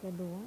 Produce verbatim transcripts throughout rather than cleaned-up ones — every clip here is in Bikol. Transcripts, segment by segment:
Kaduwa.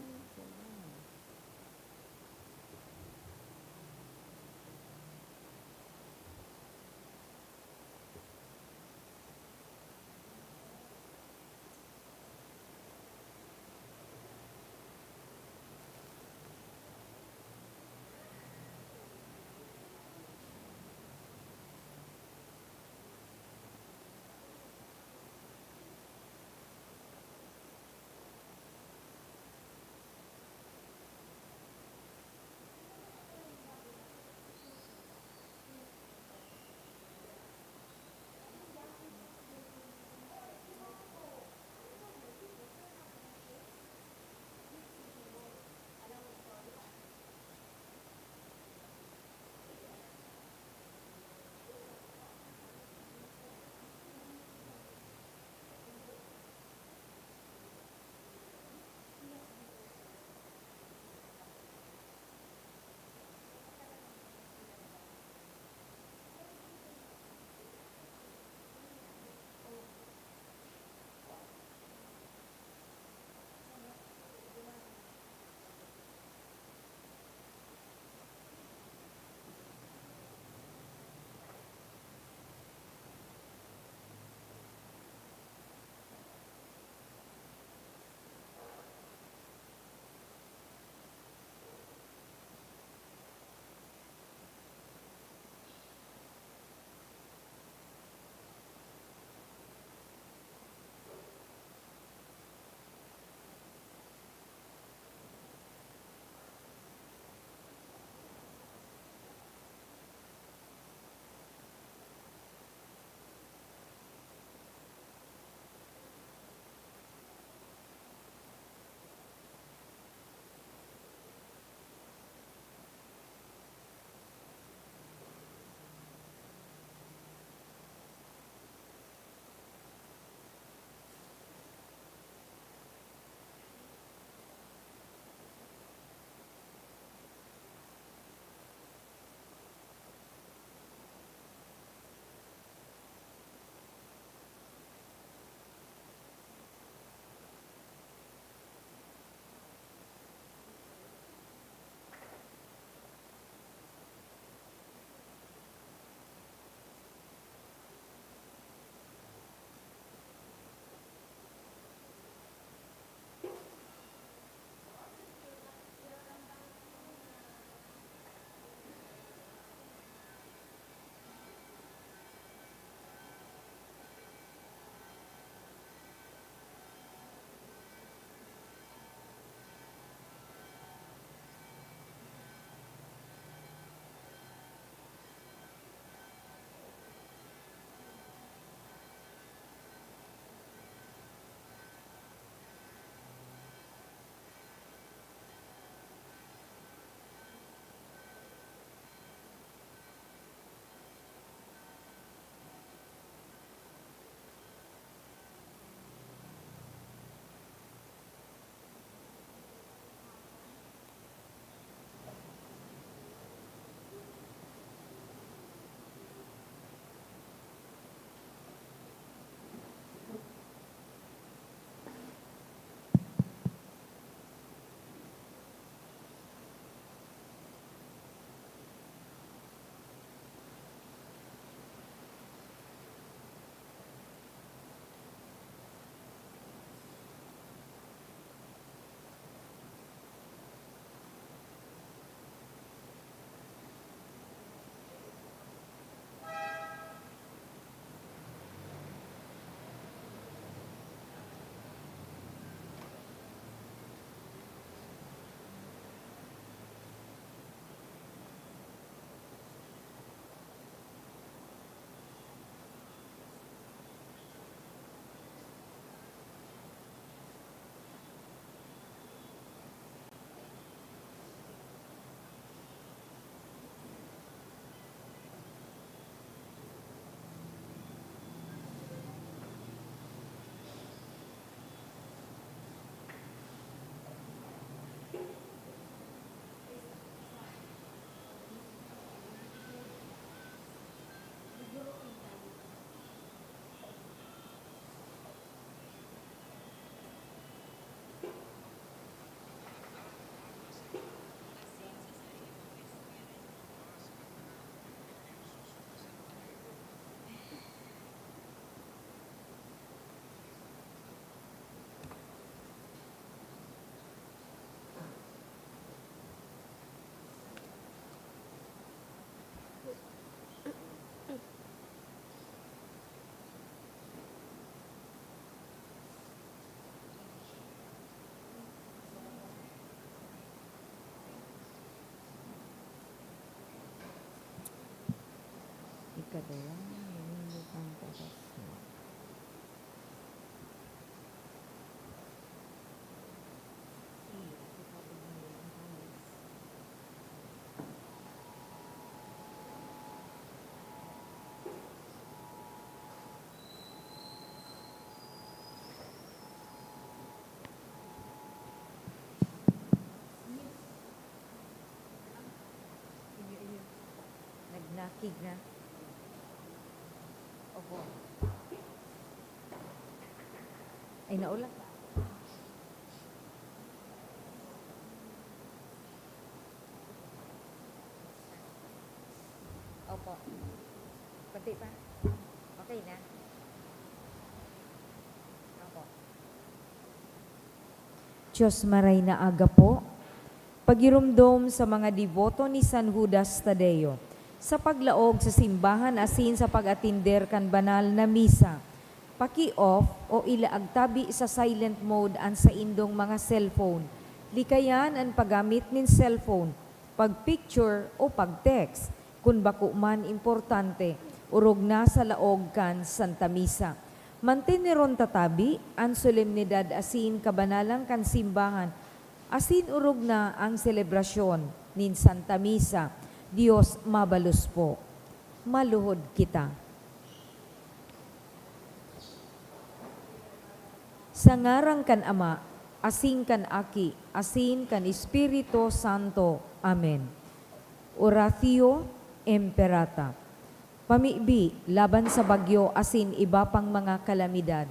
Nagnakig na. Opo. Ay, naulak. Opo. Pati pa. Okay na. Opo. Diyos, maray na aga po. Pagiromdom sa mga deboto ni San Judas Tadeo sa paglaog sa simbahan asin sa pag-atender kan banal na misa. Paki-off o ilaag tabi sa silent mode an saindong mga cellphone. Likayan an paggamit nin cellphone, pag-picture o pag-text, kun bako man importante, orog na sa laog kan Santa Misa. Manteneron ta tabi an solemnidad asin kabanalan kan simbahan, asin orog na ang selebrasyon nin Santa Misa. Dios mabalos po. Maluhod kita. Sa ngaran kan Ama, asin kan Aki, asin kan Espiritu Santo. Amen. Oratio Imperata. Pamibi laban sa bagyo asin iba pang mga kalamidad.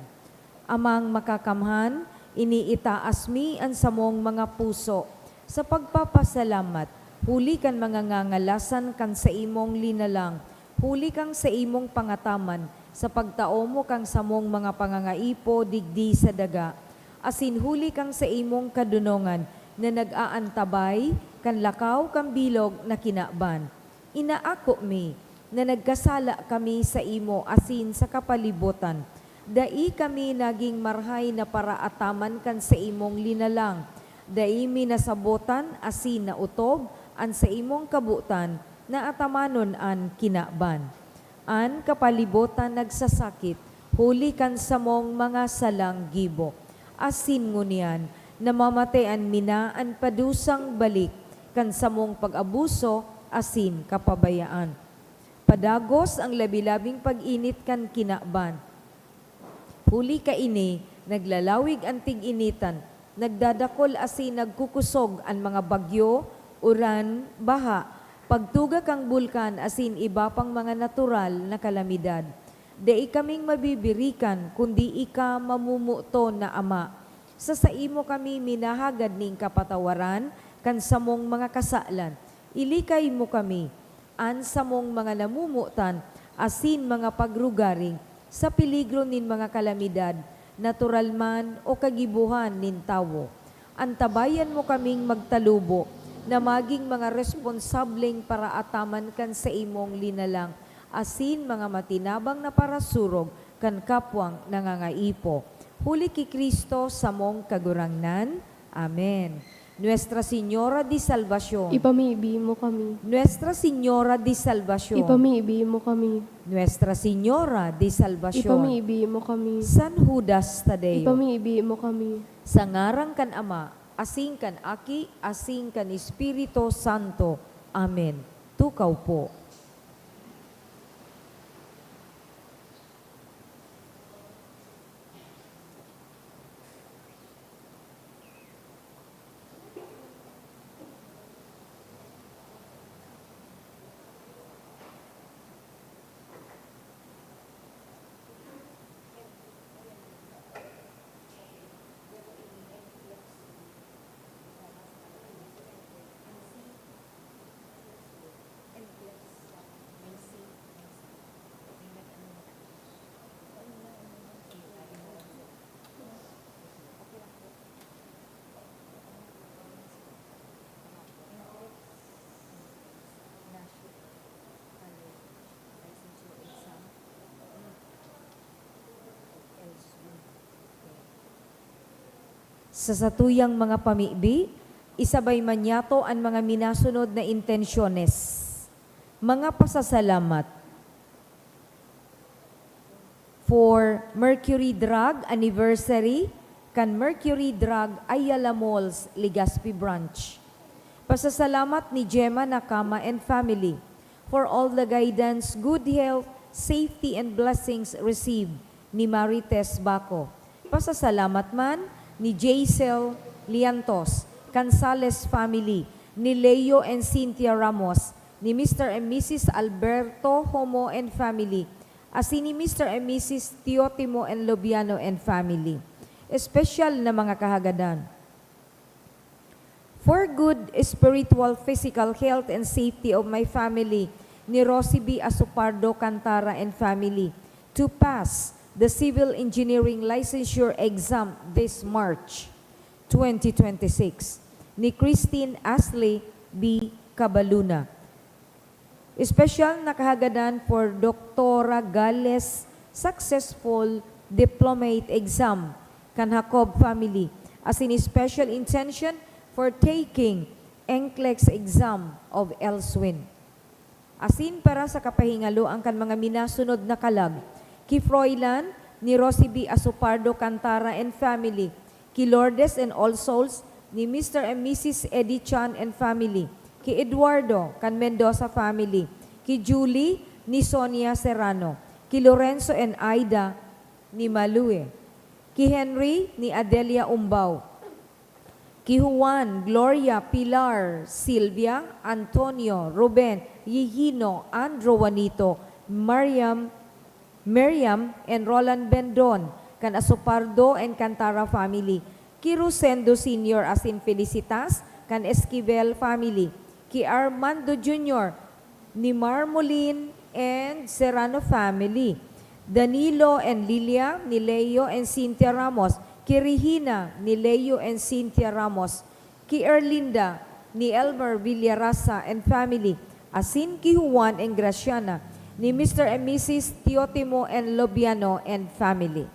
Amang Makakamhan, iniitaas mi an samong mga puso sa pagpapasalamat huli kan mga ngangalasan kan saimong linalang, huli kan saimong pangataman sa pagtao mo kan samong mga pangangaipo digdi sa daga, asin huli kan saimong kadonongan na nag-aantabay kan lakaw kan bilog na kinaban. Inaako mi na nagkasala kami saimo asin sa kapalibotan. Dai kami nagin marahay na paraataman kan saimong linalang. Dai mi nasabotan asin naotob an saimong kabotan na atamanon an kinaban. An kapalibotan nagsasakit huli kan samong mga salang gibo, asin ngunyan namamatean mi na an padusang balik kan samong pag-abuso asin kapabayaan. Padagos an labi-labing pag-init kan kinaban. Huli kaini, naglalawig an tig-initan, nagdadakol asin nagkukusog an mga bagyo, uran, baha, pagtuga kan bulkan asin iba pang mga natural na kalamidad. Dai kaming mabibirikan kundi ika mamomoton na Ama. Sa saimo kami minahagad nin kapatawaran kan samong mga kasalan. Ilikay mo kami, an samong mga namomotan asin mga pagrugaring sa peligro nin mga kalamidad, natural man o kagibohan nin tawo. Antabayan mo kaming magtalubo na magin mga responsableng paraataman kan saimong linalang asin mga matinabang na parasurog kan kapwang nangangaipo. Huli ki Cristo, samong Kagurangnan. Amen. Nuestra Señora de Salvacion. Ipamibi mo kami. Nuestra Señora de Salvacion. Ipamibi mo kami. Nuestra Señora de Salvacion. Ipamibi mo kami. San Judas Tadeo. Ipamibi mo kami. Sa ngaran kan Ama, asin kan Aki, asin kan Espiritu Santo. Amen. Tukaw po. Sa satuyang mga pamibi, isabay man niyato an mga minasunod na intensyones. Mga pasasalamat. For Mercury Drug anniversary kan Mercury Drug Ayala Malls, Legazpi Branch. Pasasalamat ni Gemma Nakama and family for all the guidance, good health, safety, and blessings received ni Marites Baco. Pasasalamat man ni Jaisel Liantos, Cansales family, ni Leo and Cynthia Ramos, ni Mister and Missus Alberto Homo and family, asin ni Mister and Missus Teotimo and Lobiano and family. Espesyal na mga kahagadan. For good spiritual, physical health and safety of my family, ni Rosie B Asopardo Cantara and family, to pass the civil engineering licensure exam this March twenty twenty-six, ni Christine Ashley B Cabaluna. Espesyal na kahagadan for Doktora Gales successful diplomate exam kan Jacob family, asin special intention for taking NCLEX exam of Elswin. Asin para sa kapahingaloan kan mga minasunod na kalag, ki Froilan ni Rosie B Asopardo Cantara and family, ki Lourdes and All Souls ni Mister and Missus Eddie Chan and family, ki Eduardo kan Mendoza family, ki Julie ni Sonia Serrano, ki Lorenzo and Aida ni Malue, ki Henry ni Adelia Umbao, ki Juan, Gloria, Pilar, Silvia, Antonio, Ruben, Yeyino, Andrew, Juanito, Mariam, Miriam and Roland Bendon, kan Asopardo and Cantara family, ki Rosendo Senior asin Felicitas, kan Esquivel family, ki Armando Junior, ni Marmolin and Serrano family, Danilo and Lilia, ni Leo and Cynthia Ramos, ki Regina, ni Leo and Cynthia Ramos, ki Erlinda, ni Elmer Villarasa and family, asin ki Juan and Graciana, ni Mister and Missus Teotimo and Lobiano and family.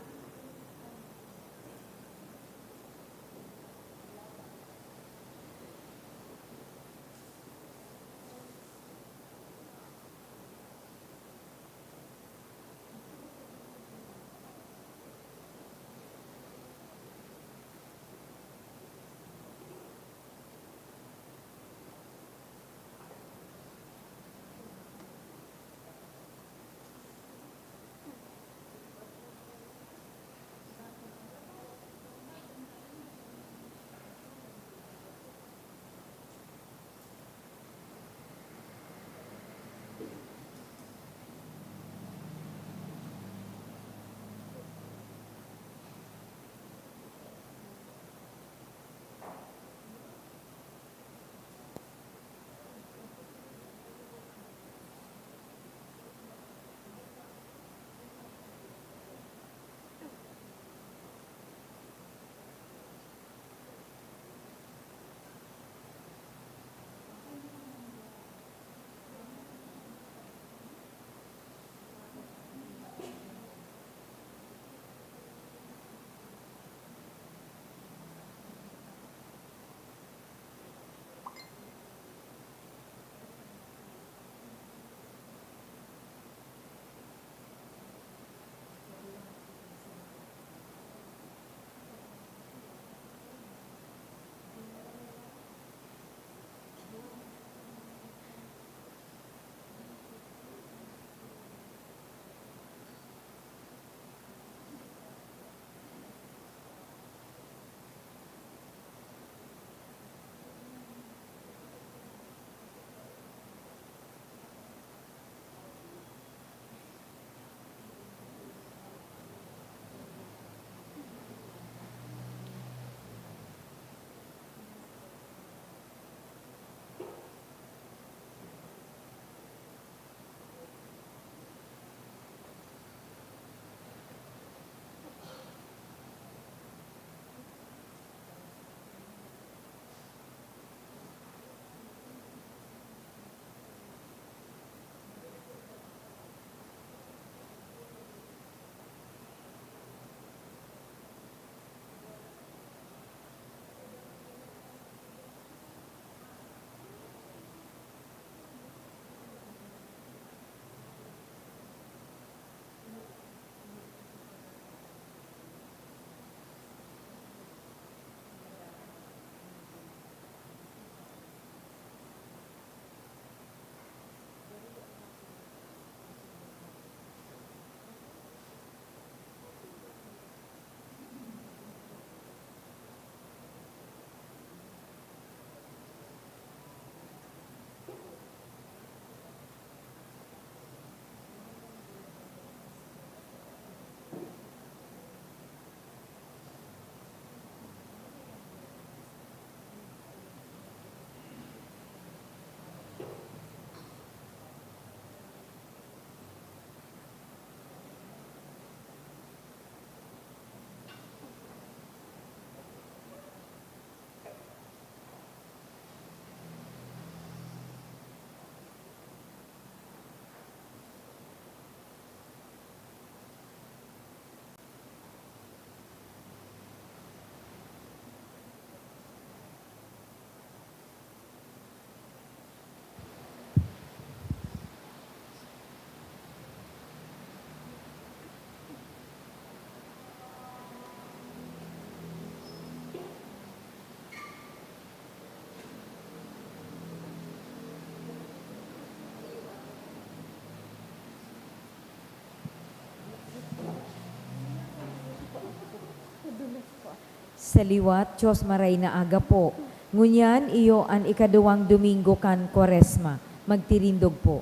Sa liwat, Diyos, maray na aga po. Ngunyan, iyo an ikaduwang Domingo kan Kwaresma. Magtirindog po.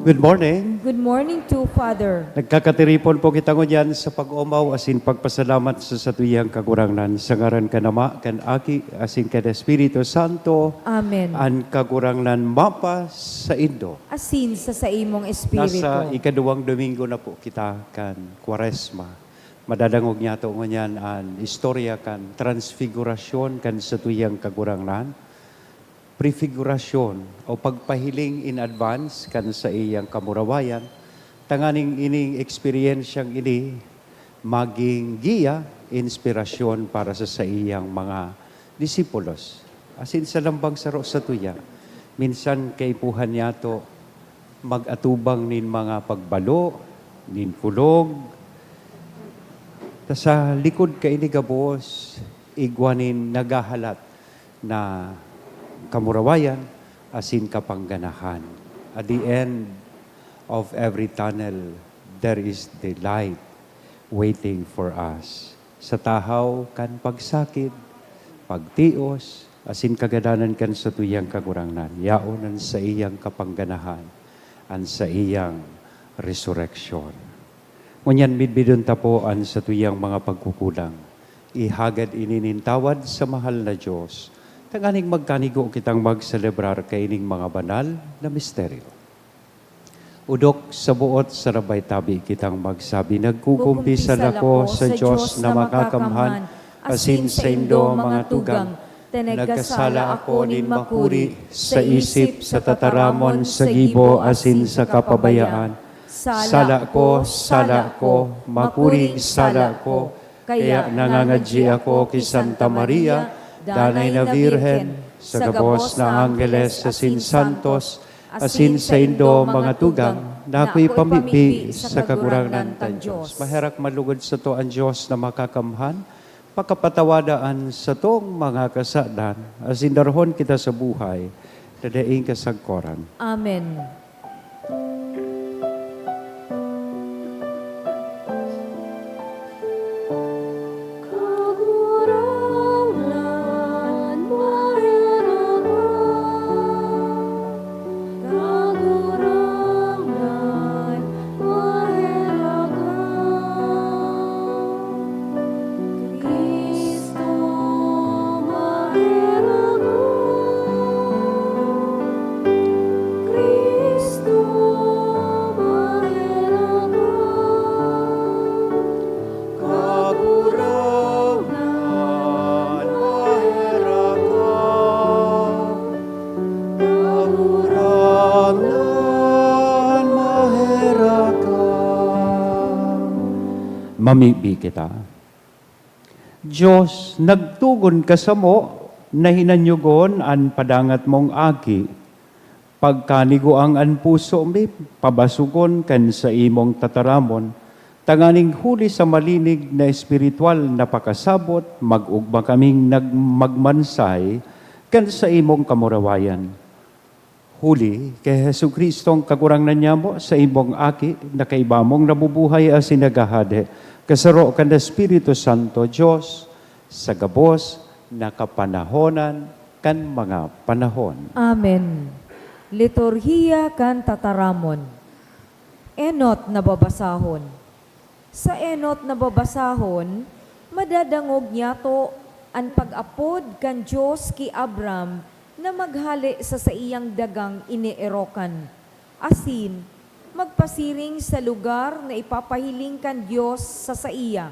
Good morning. Good morning too, Father. Nagkakatiripon po kita ngunyan sa pag-omaw asin pagpasalamat sa satuyang Kagurangnan, sa ngaran kan Ama, kan Aki, asin kan Espiritu Santo. Amen. An Kagurangnan mapa saindo. Asin sa saimong espiritu. Nasa ikaduwang Domingo na po kita kan Kwaresma. Madadangog niyato ngunyan an istorya kan transfigurasyon kan satuyang Kagurangnan, prefigurasyon o pagpahiling in advance kan saiyang kamurawayan, tanganing ining eksperyensyang ini magin giya, inspirasyon para sa saiyang mga disipulos, asin sa lambang saro satuya. Minsan kaipuhan niyato mag-atubang nin mga pagbalo, nin kulog. Ta sa likod kaini gabos, igwa nin naghahalat na kamurawayan asin kapangganahan. At the end of every tunnel, there is the light waiting for us. Sa tahaw kan pagsakit, pagtios, asin kagadanan kan satuyang Kagurangnan, yaon an saiyang kapangganahan, an saiyang resureksyon. Ngunyan, midbidon ta po an satuyang mga pagkukulang. Ihagad ini nin tawad sa mahal na Diyos, tanganing magkanigo kitang magselebrar kaining mga banal na misteryo. Odok sa boot, sarabay tabi kitang magsabi, nagkukumpisal ako sa Diyos na makakamhan, asin saindo, mga tugang, ta nagkasala ako nin makuri sa isip, sa tataramon, sa gibo, asin sa kapabayaan. Sala ko, sala ko, makuring sala ko. Kaya nangangadyi ako ki Santa Maria, Danay na Birhen, sa gabos na anggeles asin santos, asin saindo, mga tugang, na ako'y pamibi sa Kagurangnan tang Diyos. Maherak malugod sato an Diyos na makakamhan, pakapatawada an satong mga kasadan, asin darahon kita sa buhay na daing kasagkoran. Amen. Kagurangnan, maherak ka. Kagurangnan, maherak ka. Mamibi kita. Diyos, nagtugon ka samo na hinanyogon an padangat mong Aki. Pagkanigoang an puso mi, pabasogon kan saimong tataramon, tanganing huli sa malinig na espiritual na pakasabot, mag-ogma kaming nag-, magmansay kan saimong kamurawayan. Huli ki Jesu-Cristong Kagurangnan nyamo, saimong Aki, na kaiba mong nabubuhay asin naghahade, kasaro kan Espiritu Santo, Diyos, sa gabos na kapanahonan kan mga panahon. Amen. Liturhiya kan Tataramon. Enot na babasahon. Sa enot na babasahon, madadangog niyato an pag-apod kan Dios ki Abram na maghale sa saiyang dagang ineerokan, asin magpasiring sa lugar na ipapahiling kan Dios sa saiya.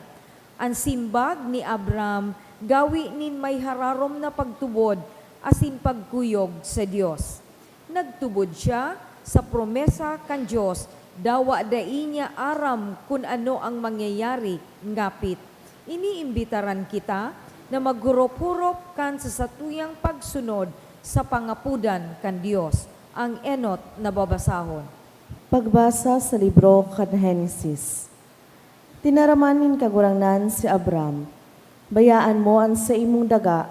An simbag ni Abram gawi nin may hararom na pagtubod asin pagkuyog sa Dios. Nagtubod siya sa promesa kan Dios, dawa dai niya aram kun ano ang mangyayari ngapit. Iniimbitaran kita na maghurop-hurop kan sa satuyang pagsunod sa pangapodan kan Dios. Ang enot na babasahon. Pagbasa sa libro kan Henesis. Tinaraman nin Kagurangnan si Abram, "Bayaan mo an saimong daga,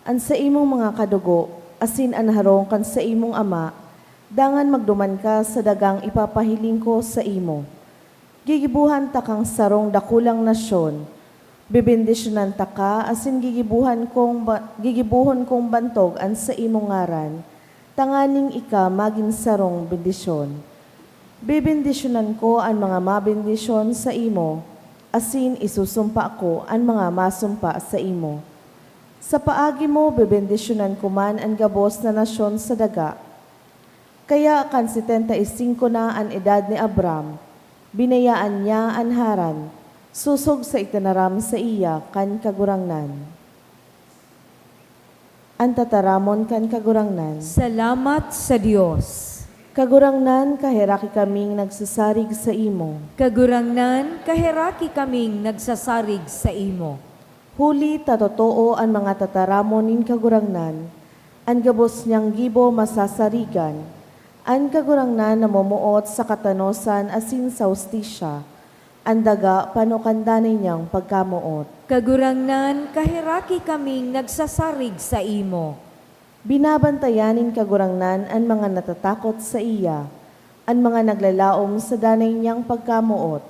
an saimong mga kadugo, asin an harong kan saimong ama, dangan magduman ka sa dagang ipapahiling ko saimo. Gigibohan takang sarong dakulang nasyon. Bebendisyonan taka asin gigibohan kong ba-, gigibohon kong bantog an saimong ngaran, tanganing ika magin sarong bendisyon. Bebendisyonan ko an mga mabendisyon saimo, asin isusumpa ko an mga masumpa saimo. Sa paagi mo, bebendisyonan ko man an gabos na nasyon sa daga." Kaya kan setenta y singko na an edad ni Abram, binayaan niya an Haran, sosog sa itinaram saiya kan Kagurangnan. An tataramon kan Kagurangnan. Salamat sa Dios. Kagurangnan, kaheraki kaming nagsasarig saimo. Kagurangnan, kaheraki kaming nagsasarig saimo. Huli ta totoo an mga tataramon nin Kagurangnan, an gabos niyang gibo masasarigan. An Kagurangnan namomoot sa katanosan asin sa hustisya, an daga pano kan danay niyang pagkamoot. Kagurangnan, kaheraki kaming nagsasarig saimo. Binabantayan nin Kagurangnan an mga natatakot saiya, an mga naglalaom sa danay niyang pagkamoot.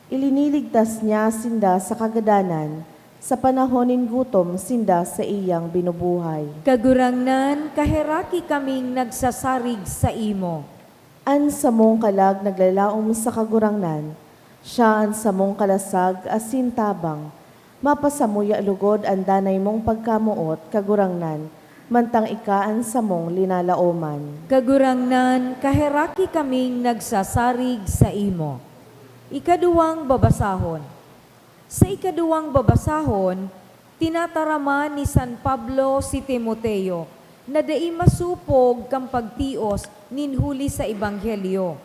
Iliniligtas niya sinda sa kagadanan, sa panahon nin gutom sinda saiyang binubuhay. Kagurangnan, kaheraki kaming nagsasarig saimo. An samong kalag naglalaom sa Kagurangnan, siya an samong kalasag asin tabang. Mapasamuya logod an danay mong pagkamoot, Kagurangnan, mantang ika an samong linalaoman. Kagurangnan, kaheraki kaming nagsasarig saimo. Ikaduwang babasahon. Sa ikaduwang babasahon, tinataraman ni San Pablo si Timoteo na dai masopog kan pagtios nin huli sa ebanghelyo.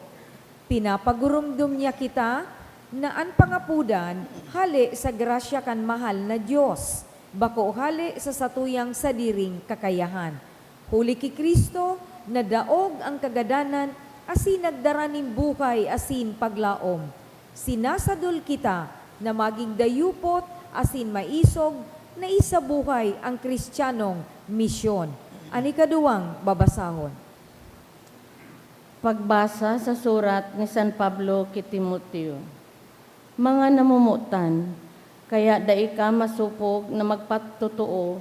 Pinapagurumdom niya kita na an pangapodan hale sa grasya kan mahal na Dios, bako hale sa satuyang sadiring kakayahan. Huli ki Cristo, nadaog an kagadanan asin nagdara nin buhay asin paglaom. Sinasadol kita na magin dayupot asin maisog na isabuhay an Cristianong misyon. An ikaduwang babasahon. Pagbasa sa surat ni San Pablo ki Timoteo. Mga namomotan, kaya dai ka masopog na magpatotoo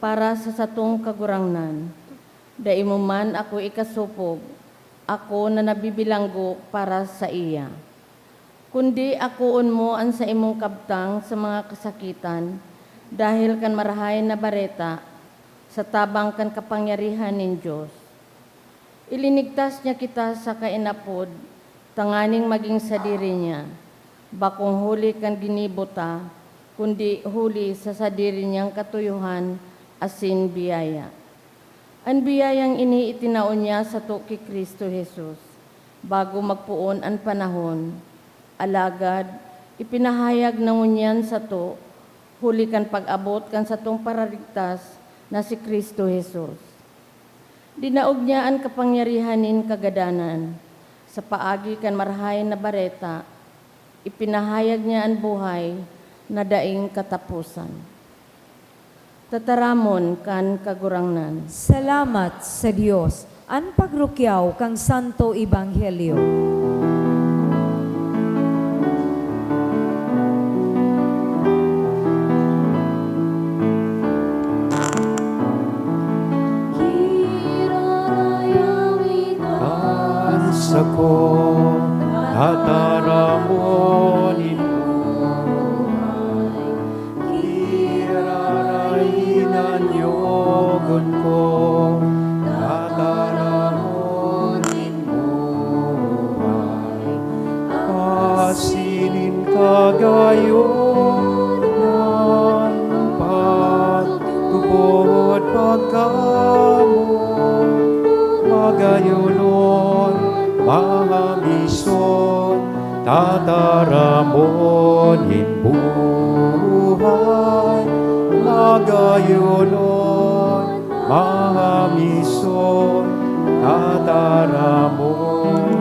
para sa satong Kagurangnan. Dai mo man ako ikasopog, ako na nabibilanggo para saiya. Kundi akoon mo an saimong kabtang sa mga kasakitan dahel kan Marahay na Bareta, sa tabang kan kapangyarihan nin Dios. Ilinigtas niya kita sa kainapod tanganing magin sadiri niya, bakong huli kan ginibo ta, kundi huli sa sadiri niyang katuyohan asin biyaya. An biyayang ini itinao niya sato ki Cristo Jesus, bago magpoon an panahon. Alagad ipinahayag na ngunyan sato, huli kan pag-abot kan satong Paraligtas na si Cristo Jesus. Dinaog niya an kapangyarihan nin kagadanan sa paagi kan Marahay na Bareta, ipinahayag niya an buhay na daing kataposan. Tataramon kan Kagurangnan. Salamat sa Dios. An pagrukyaw kan Santo Ebanghelyo. Kan sako, tataramon nin buhay, kirarainan niyo ko, tataramon nin buhay, asin nin kagayonan, pagtubod pagkamoot, magayonon, mahamison, tataramon nin buhay. Gayonon, mahamison, tataramon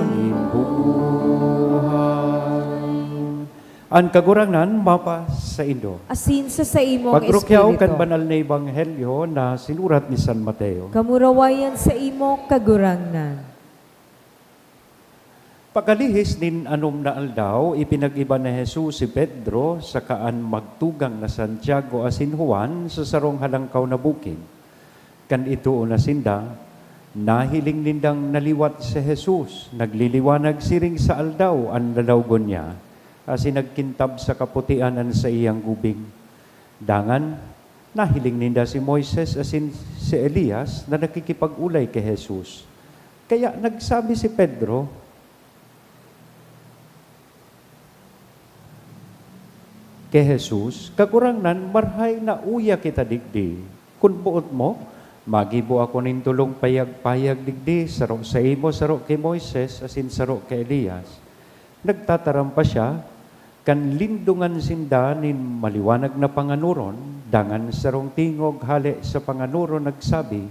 nin buhay. An Kagurangnan mapasaindo. Asin sa saimong Pagrukyaw kan espiritu. Banal na Ebanghelyo na sinurat ni San Mateo. Kamurawayan sa imo, Kagurangnan. Pakalihis nin anom na aldaw, ipinag-iba ni Jesus si Pedro saka an magtugang na Santiago asin Juan sa sarong halangkaw na bukid. Kan itoo na sinda, nahiling nindang naliwat si Jesus, nagliliwanag siring sa aldaw an lalawgon niya, asin nagkintab sa kaputian an saiyang gubing. Dangan, nahiling ninda si Moises asin si Elias na nakikipag-olay ki Jesus. Kaya nagsabi si Pedro ki Jesus, "Kagurangnan, marhay na uya kita digdi. Kun boot mo, magibo ako nin tolong payag-payag digdi, saro saimo, saro ki Moises, asin saro ki Elias." Nagtataram pa siya, kan lindongan sinda nin maliwanag na panganoron, dangan sarong tingog hale sa panganoron nagsabi,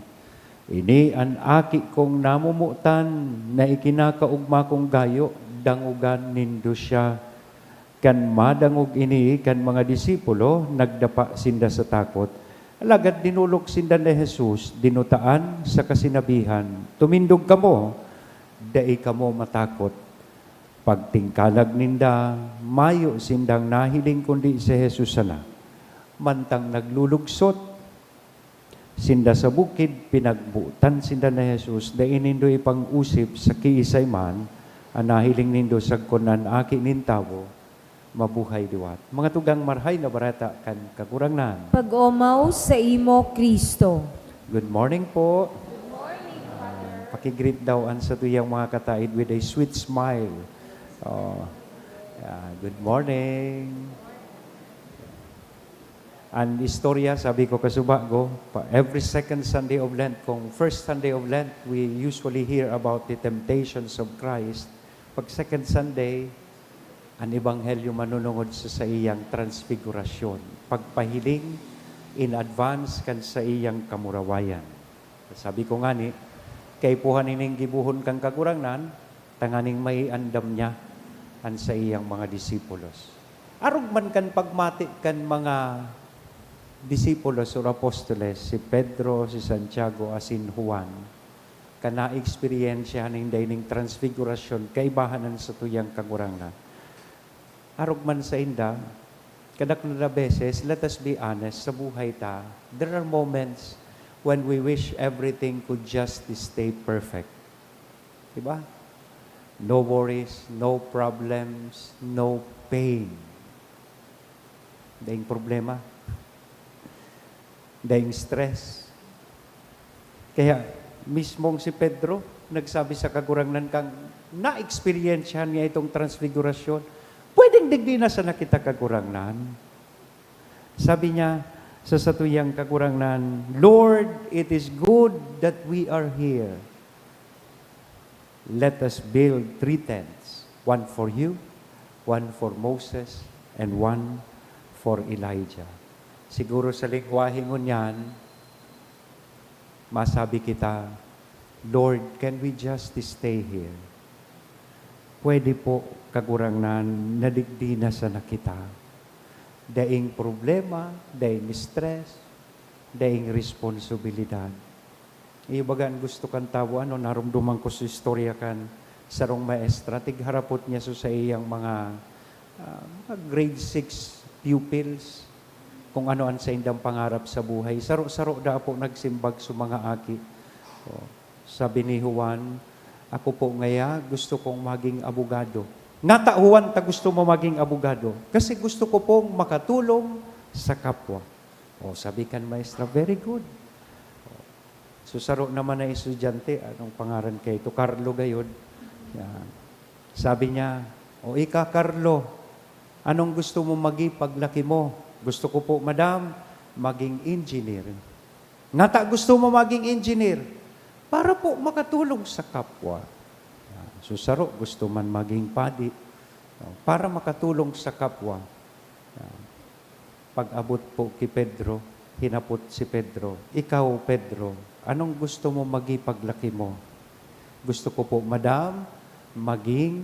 "Ini an Aki kong namomotan na ikinakaogma kong gayo, dangoga nindo siya." Kan madangog ini kan mga disipulo, nagdapa sinda sa takot. Alagad dinolok sinda ni Jesus, dinutaan saka sinabihan, "Tumindog kamo, dai kamo matakot." Pagtingkalag ninda, mayo sindang nahiling kundi si Jesus sana. Mantang naglulugsot sinda sa bukid, pinagbotan sinda ni Jesus, "Dai nindo ipang-osip sa kiisay man an nahiling nindo sagkod na an Aki nin Tawo mabuhay liwat." Mga tugang, Marahay na Bareta kan Kagurangnan. Pag-omaw saimo, Cristo. Good morning po. Good morning, Father. Ah, paki-greet daw an satuyang mga kataed with a sweet smile. Oh, yeah, good morning. An istorya, sabi ko kasubago, pa, every second Sunday of Lent, kung first Sunday of Lent, we usually hear about the temptations of Christ. Pag second Sunday, an ebanghelyo manunungod sa saiyang transfigurasyon, pagpahiling in advance kan saiyang kamurawayan. Sabi ko ngani, kaipuhan ining gibohon kan Kagurangnan, tanganing maiandam niya an saiyang mga disipulos. Arog man kan pagmati kan mga disipulos or apostoles, si Pedro, si Santiago, asin Juan, kan naeksperyensyahan ninda ining transfigurasyon, kaibahan an satuyang Kagurangnan. Arog man sainda, kadaklan na beses, let us be honest, sa buhay ta, there are moments when we wish everything could just stay perfect. Diba? No worries, no problems, no pain. Daing problema. Daing stress. Kaya, mismong si Pedro, nagsabi sa Kagurangnan kan naeksperyensyahan niya itong transfigurasyon, "Pwedeng digdi na sana kita, Kagurangnan?" Sabi niya sa satuyang Kagurangnan, "Lord, it is good that we are here. Let us build three tents, one for you, one for Moses, and one for Elijah." Siguro sa lengwahe ngunyan, masabi kita, "Lord, can we just stay here?" Pwede po, Kagurangnan, na digdi na sana kita. Daing problema, daing stress, daing responsibilidad. Iyo baga an gusto kan tawo, ano, naromdoman ko sa istorya kan sarong maestra, tigharapot niya sa saiyang mga, ah, mga grade six pupils, kung ano an saindang pangarap sa buhay. Saro-saro daa po nagsimbag sa mga aki. O, sabi ni Juan, "Ako po ngaya, gusto kong maging abogado." "Ngata, Juan, ta gusto mo maging abogado?" "Kasi gusto ko pong makatulong sa kapwa." O, sabi kan maestra, "Very good." O, so, saro naman na estudyante, anong pangaran kaito? Carlo gayod. Yan. Sabi niya, "O, ika, Carlo, anong gusto mo maging paglaki mo?" "Gusto ko po, madam, maging engineer." "Ngata gusto mo maging engineer?" "Para po makatulong sa kapwa." Yan. So, saro gusto man maging padi, no, para makatulong sa kapwa. Yan. Pag-abot po ki Pedro, Hinapot si Pedro, "Ikaw, Pedro, anong gusto mo maging paglaki mo?" "Gusto ko po, Madam, maging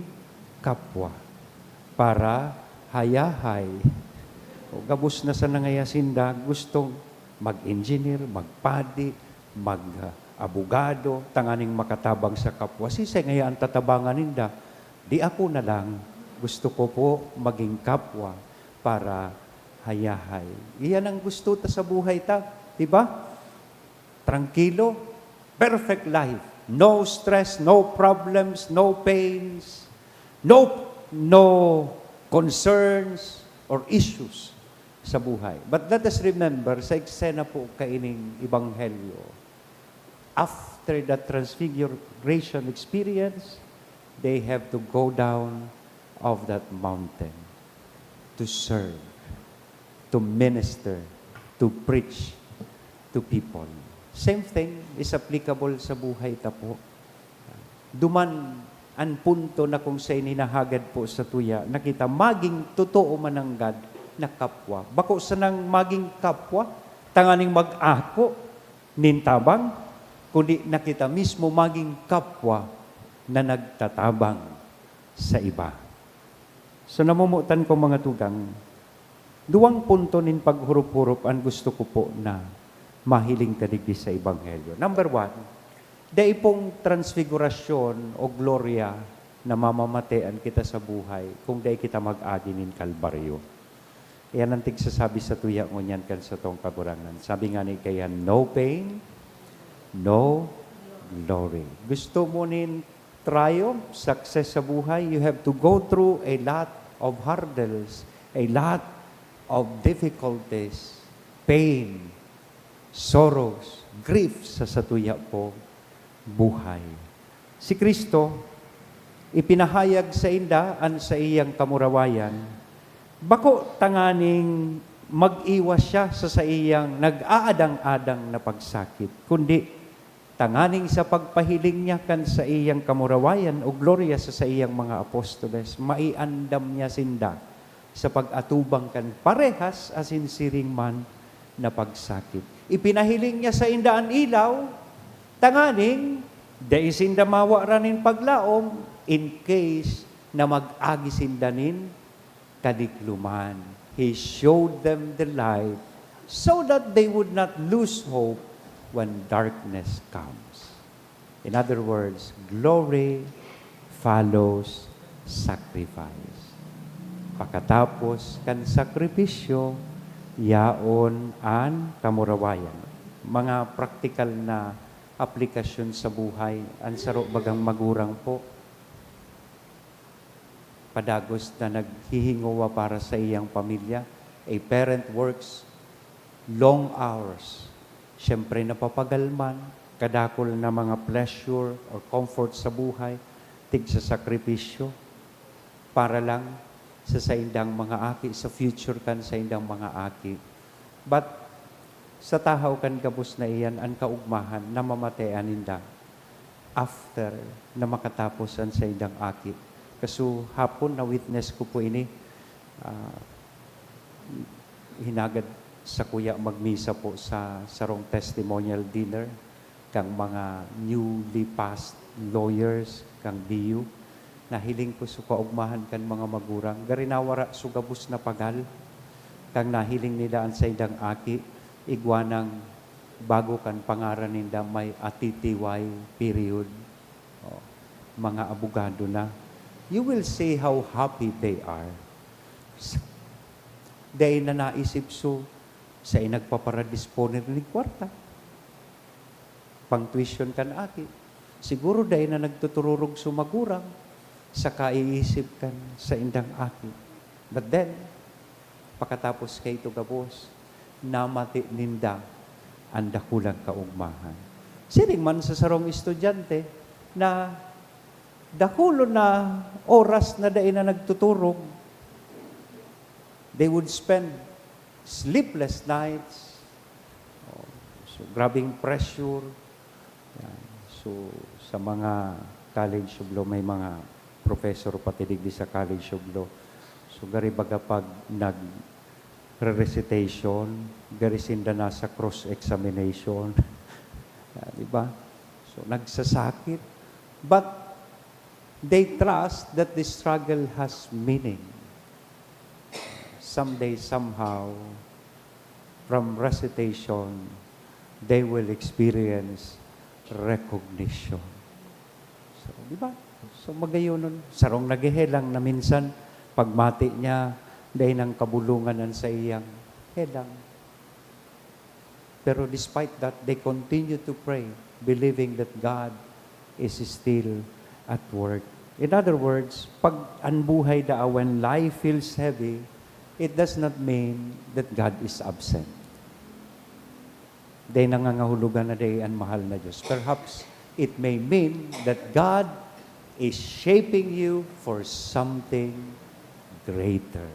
kapwa para hayahay." O, gabos na sana ngaya sinda, gustong mag-engineer, magpadi, mag-abogado, tanganing makatabang sa kapwa. Sisay ngaya ang tatabangan ninda? "Di ako na lang. Gusto ko po maging kapwa para hayahay." Iyan ang gusto ta sa buhay ta, di ba? Trangkilo, perfect life. No stress, no problems, no pains, no, no concerns or issues sa buhay. But let us remember, sa eksena po kaining ebanghelyo, after the transfiguration experience, they have to go down of that mountain to serve, to minister, to preach to people. Same thing is applicable sa buhay ta po. Duman an punto na kung saen hinahagad po sa tuya na kita maging totoo mananggad na kapwa. Bako sanang maging kapwa tanganing mag-ako nin tabang, kundi na kita mismo maging kapwa na nagtatabang sa iba. So, namomotan ko, mga tugang, duwang punto nin paghurup-hurup an gusto ko po na mahiling ta digdi sa Ebanghelyo. Number one, dai pong transfigurasyon o glorya na mamamatean kita sa buhay kung dai kita mag-agi nin Kalbaryo. Iyan ang tigsasabi sa tuya ngunyan kan satong Kagurangnan. Sabi nga ni kaiyan, "No pain, no glory." Gusto mo nin triumph, success sa buhay, you have to go through a lot of hurdles, a lot of difficulties, pain, sorrows, grief sa satuya po buhay. Si Cristo, ipinahayag sainda an saiyang kamurawayan, bako tanganing mag-iwas siya sa saiyang nag-aadang-adang na pagsakit, kundi tanganing sa pagpahiling niya kan saiyang kamurawayan o glorya sa saiyang mga apostoles, maiandam niya sinda sa pag-atubang kan parehas asin siring man na pagsakit. Ipinahiling niya sainda an ilaw, tanganing dai sinda mawaran nin paglaom in case na mag-agi sinda nin kadigloman. He showed them the light so that they would not lose hope when darkness comes. In other words, glory follows sacrifice. Pakatapos kan sakripisyo, yaon an kamurawayan. Mga praktikal na aplikasyon sa buhay, an saro bagang magurang po, padagos na naghihingowa para sa iyang pamilya. A parent works long hours. Siyempre, napapagalman, kadakul na mga pleasure or comfort sa buhay, tigsasakripisyo para lang sa saindang mga aki, sa future kan saindang mga aki. But sa tahaw kan gabos na iyan, an kaugmahan namamatean ninda after na makatapos an saindang aki. Kaso hapon na-witness ko po ini. Ah, hinagad sakuya magmisa po sa sarong testimonial dinner kan mga newly passed lawyers kan B U. Nahiling ko sa kaugmahan kan mga magurang, gari nawara sa gabos na pagal. Kan nahiling nila an saindang aki, igwa nang bago kan pangaran ninda may atitiway period. Oh, mga abogado na. You will see how happy they are. Dai na naisip so, sa nagpaparadisponer nin kwarta. Pang tuition kan aki. Siguro dai na nagtutururog so magurang sa kaiisip kan saindang aki. But then, pakatapos kaito gabos, namati ninda an dakulang kaugmahan. Siring man sa sarong estudyante na dakulon na oras na dai na nagtuturog, they would spend sleepless nights. Oh, so, grabing pressure. Yan. So, sa mga College of Law, may mga professor pati digdi sa College of Law. So, gari baga pag nag- recitation, gari sinda nasa cross-examination. Ah, di ba? So, nagsasakit. But they trust that the struggle has meaning. Someday, somehow, from recitation, they will experience recognition. So, di ba? So, magayonon. Sarong naghehelang na minsan, pagmati niya, dai nang kabulungan an saiyang helang. Pero despite that, they continue to pray, believing that God is still at work. In other words, pag an buhay daa, when life feels heavy, it does not mean that God is absent. Dai nangangahulugan na dai an mahal na Diyos. Perhaps, it may mean that God is shaping you for something greater.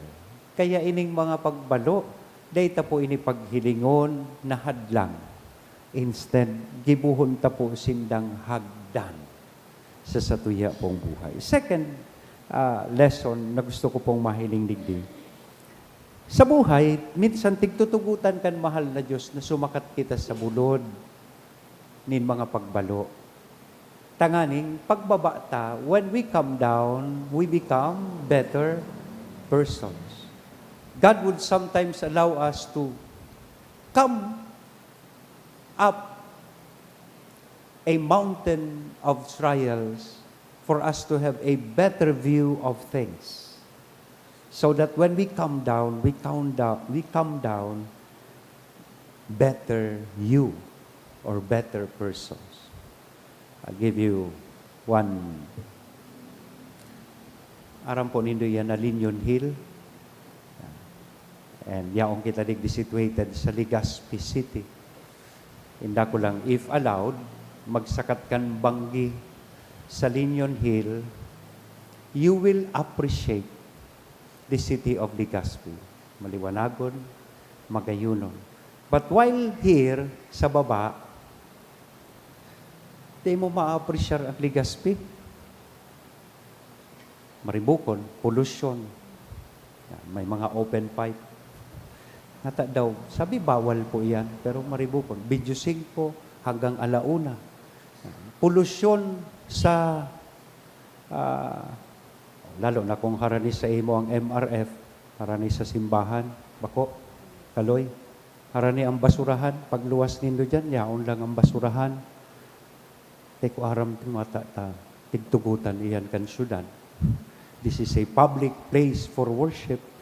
Kaya ining mga pagbalo, dai ta po ini paghilingon na hadlang. Instead, gibohon ta po sindang hagdan sa satuya pong buhay. Second, ah, lesson na gusto ko pong mahiling digdi. Sa buhay, minsan tigtutugotan kan mahal na Diyos na sumakat kita sa bulod nin mga pagbalo. Tanganing pagbaba ta, when we come down, we become better persons. God would sometimes allow us to come up a mountain of trials for us to have a better view of things. So that when we come down, we come down, we come down better you or better persons. I'll give you one. Aram po nindo yan na Linion Hill. And yaon kita digdi situated sa Legazpi City. Inda ko lang, if allowed, magsakat kan banggi sa Linion Hill, you will appreciate the city of Legazpi. Maliwanagon, magayonon. But while here, sa baba, di mo ma-appreciate ang Legazpi. Maribukon, polusyon. Yan, may mga open pipe. Nata daw, sabi bawal po yan, pero maribukon. Video singko hanggang alauna. Yan. Polusyon sa, ah, lalo na kung harani sa imo ang M R F, harani sa simbahan, bako, kaloy. Harani ang basurahan, pagluwas nindo dyan, yaon lang ang basurahan. Di ko aram kung ata ta, tigtugotan iyan kan syudad. This is a public place for worship.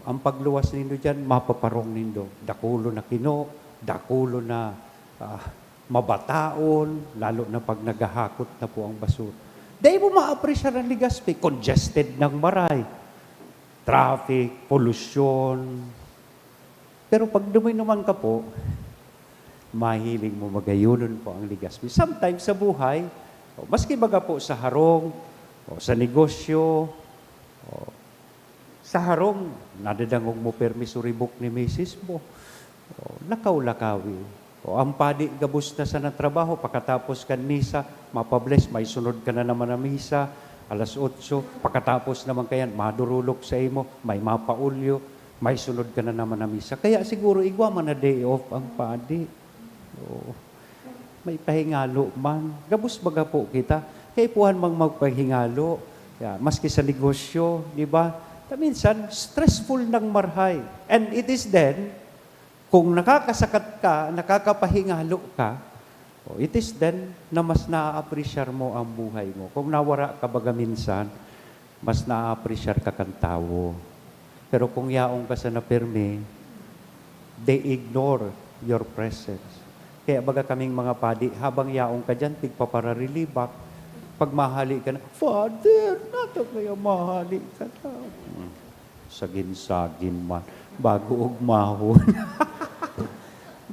Ang pagluwas nindo dyan, mapaparong nindo. Dakulo na kino, dakulo na, ah, mabataon, lalo na pag naghahakot na po ang basura. Dai mo ma-appreciate ang Legazpi, congested ng maray. Traffic, polusyon. Pero pag duminuman ka po, mahiling mo magayonon po ang Legazpi. Sometimes sa buhay, o maski baga po sa harong, o sa negosyo, o sa harong, nadadangog mo permi suribok ni misis mo. O, lakaw-lakawi. O, ang padi gabos na sa natrabaho, pakatapos kan misa, mapabless, may sunod ka na naman na misa, alas otso, pakatapos naman kayan, madurulok sa imo, may mapaulyo, may sunod ka na naman na misa. Kaya siguro igwa man na day off ang padi. Oo. May pahingalo man. Gabos baga po kita. Kaipuhan mang magpahingalo. Ya, maski sa negosyo, di ba? Ta minsan, stressful ng marhay. And it is then, kung nakakasakat ka, nakakapahingalo ka, o, it is then na mas naa-appreciate mo ang buhay mo. Kung nawara ka baga minsan, mas naa-appreciate ka kan tawo. Pero kung yaon ka sana pirmi, they ignore your presence. Kaya baga kaming mga padi, habang yaon ka dyan, tigpapararelibak. Pag mahali ka na, "Father, nata kaya mahali ka na?" Hmm. Sagin-sagin man, bago ugmahon.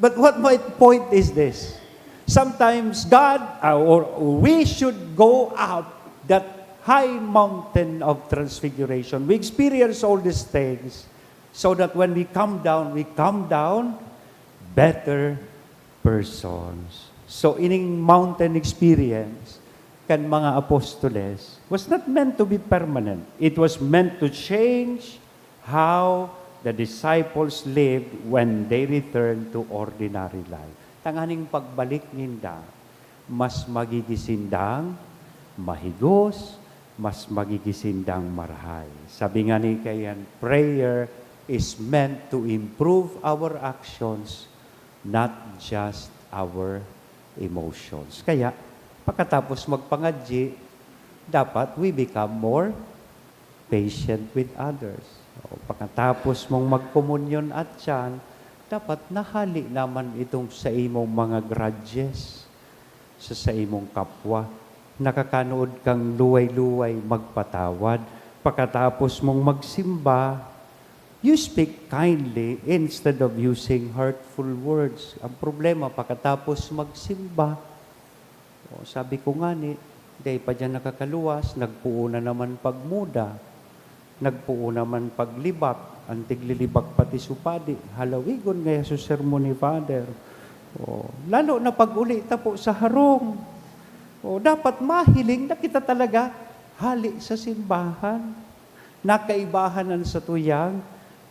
But what my point is this. Sometimes God, uh, or we should go up that high mountain of transfiguration. We experience all these things so that when we come down, we come down better persons. So, ining mountain experience kan mga apostoles was not meant to be permanent. It was meant to change how the disciples lived when they returned to ordinary life. Tanganing pagbalik ninda, mas magiging sindang mahigos, mas magiging sindang marahay. Sabi nga ni Kayan, prayer is meant to improve our actions, not just our emotions. Kaya, pagkatapos magpangadyi, dapat we become more patient with others. O, pagkatapos mong magkomunyon at tiyan, dapat nahali naman itong sa imong mga grudges sa saimong kapwa. Nakakanood kang luway-luway magpatawad. Pagkatapos mong magsimba, you speak kindly instead of using hurtful words. Ang problema, pagkatapos magsimba, o, sabi ko ngani, dai pa diyan nakakaluwas, nagpoon na naman pagmuda, nagpoon naman paglibak, ang tiglilibak pati supadi, halawigon ngaya sa sermon ni Father. O, lalo na pag-uli ta po sa harong. O, dapat mahiling na kita talaga hali sa simbahan. Nakaibahan an satuyang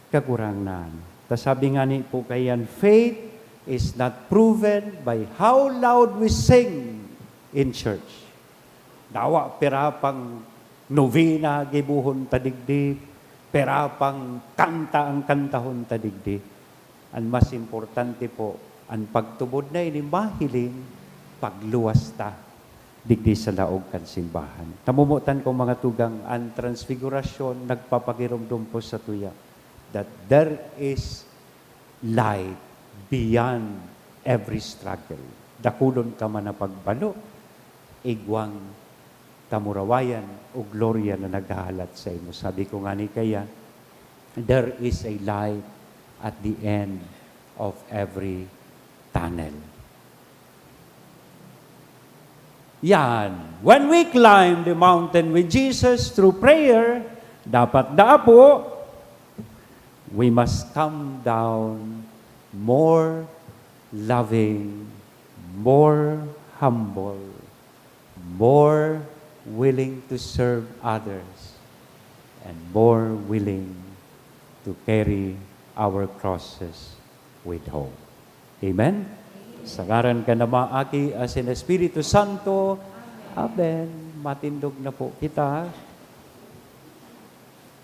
Kagurangnan. Ta sabi ngani po kayan, faith is not proven by how loud we sing in church. Dawa pira pang novena gibohon ta digdi, pira pang kanta ang kantahon ta digdi. An mas importante po, an pagtubod na ini mahiling pagluwas ta digdi sa laog kan simbahan. Tamomotan ko, mga tugang, an Transfigurasyon nagpapagiromdom po sa tuya that there is light beyond every struggle. Dakulon ka man na pagbalo, igwang kamurawayan o glorya na naghahalat sa imo. Sabi ko ngani kaya, there is a light at the end of every tunnel. Yan. When we climb the mountain with Jesus through prayer, dapat daa po, we must come down more loving, more humble, more willing to serve others, and more willing to carry our crosses with hope. Amen? Sa ngaran kan Ama, Aki, asin Espiritu Santo. Amen. Matindog na po kita.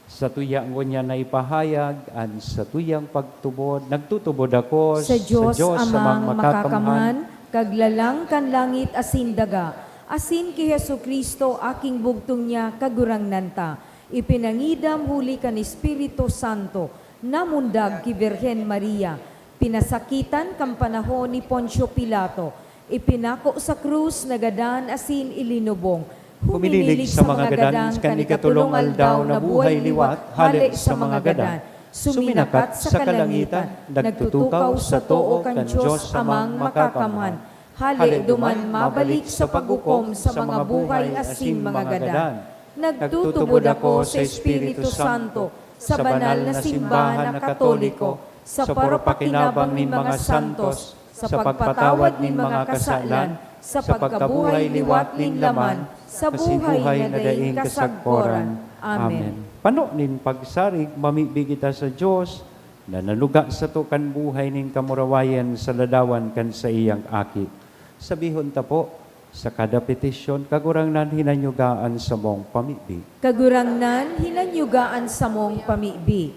Sa tuya ngunyan na ipahayag an satuyang pagtubod, nagtutubod ako Sa Diyos Amang Makakamhan, Kaglalang kan langit asin daga, asin ki Jesu-Cristo, Aking bugtong niya, Kagurangnan ta, ipinangidam huli kan Espiritu Santo, namundag ki Birhen Maria, pinasakitan kan panahon ni Poncio Pilato, ipinako sa krus, nagadan asin ilinubong, huminilig sa mga gadan kan ikatolong aldaw, nabuhay liwat hale sa mga gadan, suminakat sa kalangitan, nagtutukaw sa too kan Diyos Amang Makakamhan, hale duman mabalik sa paghukom sa mga buhay asin mga gadan. Nagtutubod ako sa Espiritu Santo, sa banal na simbahan na Katoliko, sa parapakinabang nin mga santos, sa pagpatawad nin mga kasalan, sa pagkabuhay liwat nin laman, sa buhay na daing kasagkoran. Amen. Pano nin pagsarig, mamibi kita sa Diyos, na nanuga sato kan buhay nin kamurawayan sa ladawan kan saiyang Aki. Sabihon ta po, sa kada petisyon, Kagurangnan, hinanyuga an samong pamibi. Kagurangnan, hinanyuga an samong pamibi.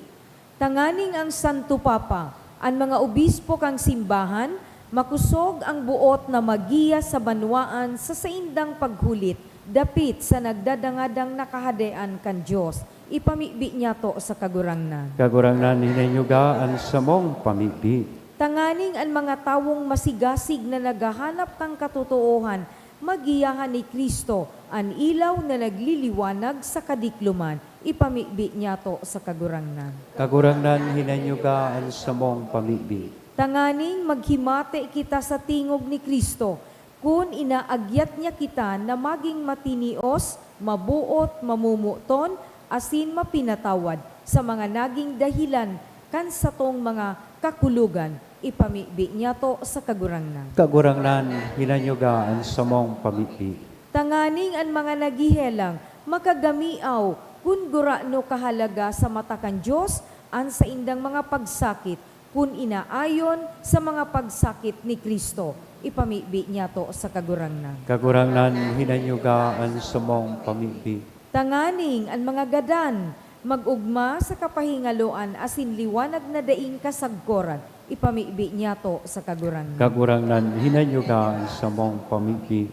Tanganing ang Santo Papa, an mga obispo kan simbahan, makosog an boot na maggiya sa banwaan sa saindang paghulit dapit sa nagdadangadang na Kahadean kan Dios, ipamibi niyato sa Kagurangnan. Kagurangnan, hinanyuga an samong pamibi. Tanganing an mga tawong masigasig na naghahanap kan katotoohan, magiyahan ni Cristo, an ilaw na nagliliwanag sa kadikloman, ipamibi niyato sa Kagurangnan. Kagurangnan, hinanyuga an samong pamibi. Tanganing maghimati kita sa tingog ni Cristo, kun inaagyat niya kita na magin matinios, maboot, mamomoton, asin mapinatawad sa mga nagin dahilan kan satong mga kakulogan, ipamibi niyato sa Kagurangnan. Kagurangnan, hinanyuga an samong pamibi. Tanganing an mga naghehelang makagamiaw kun gurano kahalaga sa mata kan Dios, an saindang mga pagsakit, kun inaayon sa mga pagsakit ni Cristo. Ipamibi niyato sa Kagurangnan. Kagurangnan, hinanyuga an samong pamibi. Tanganing an mga gadan mag-ogma sa kapahingaloan asin liwanag na daing kasagkoran, ipamibi niyato sa Kagurangnan. Kagurangnan, hinanyuga an samong pamibi.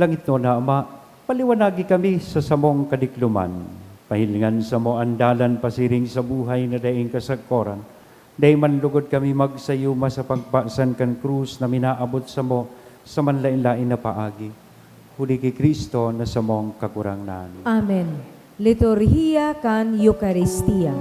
Langitnon na Ama, paliwanagi kami sa samong kadikloman. Pahilingan samo an dalan pasiring sa buhay na daing kasagkoran. Dai man lugod kami magsayuma sa pagpasan kan krus na minaabot samo sa manlaen-laen na paagi. Huli ki Cristo na samong Kagurangnan. Amen. Liturhiya kan Eukaristia.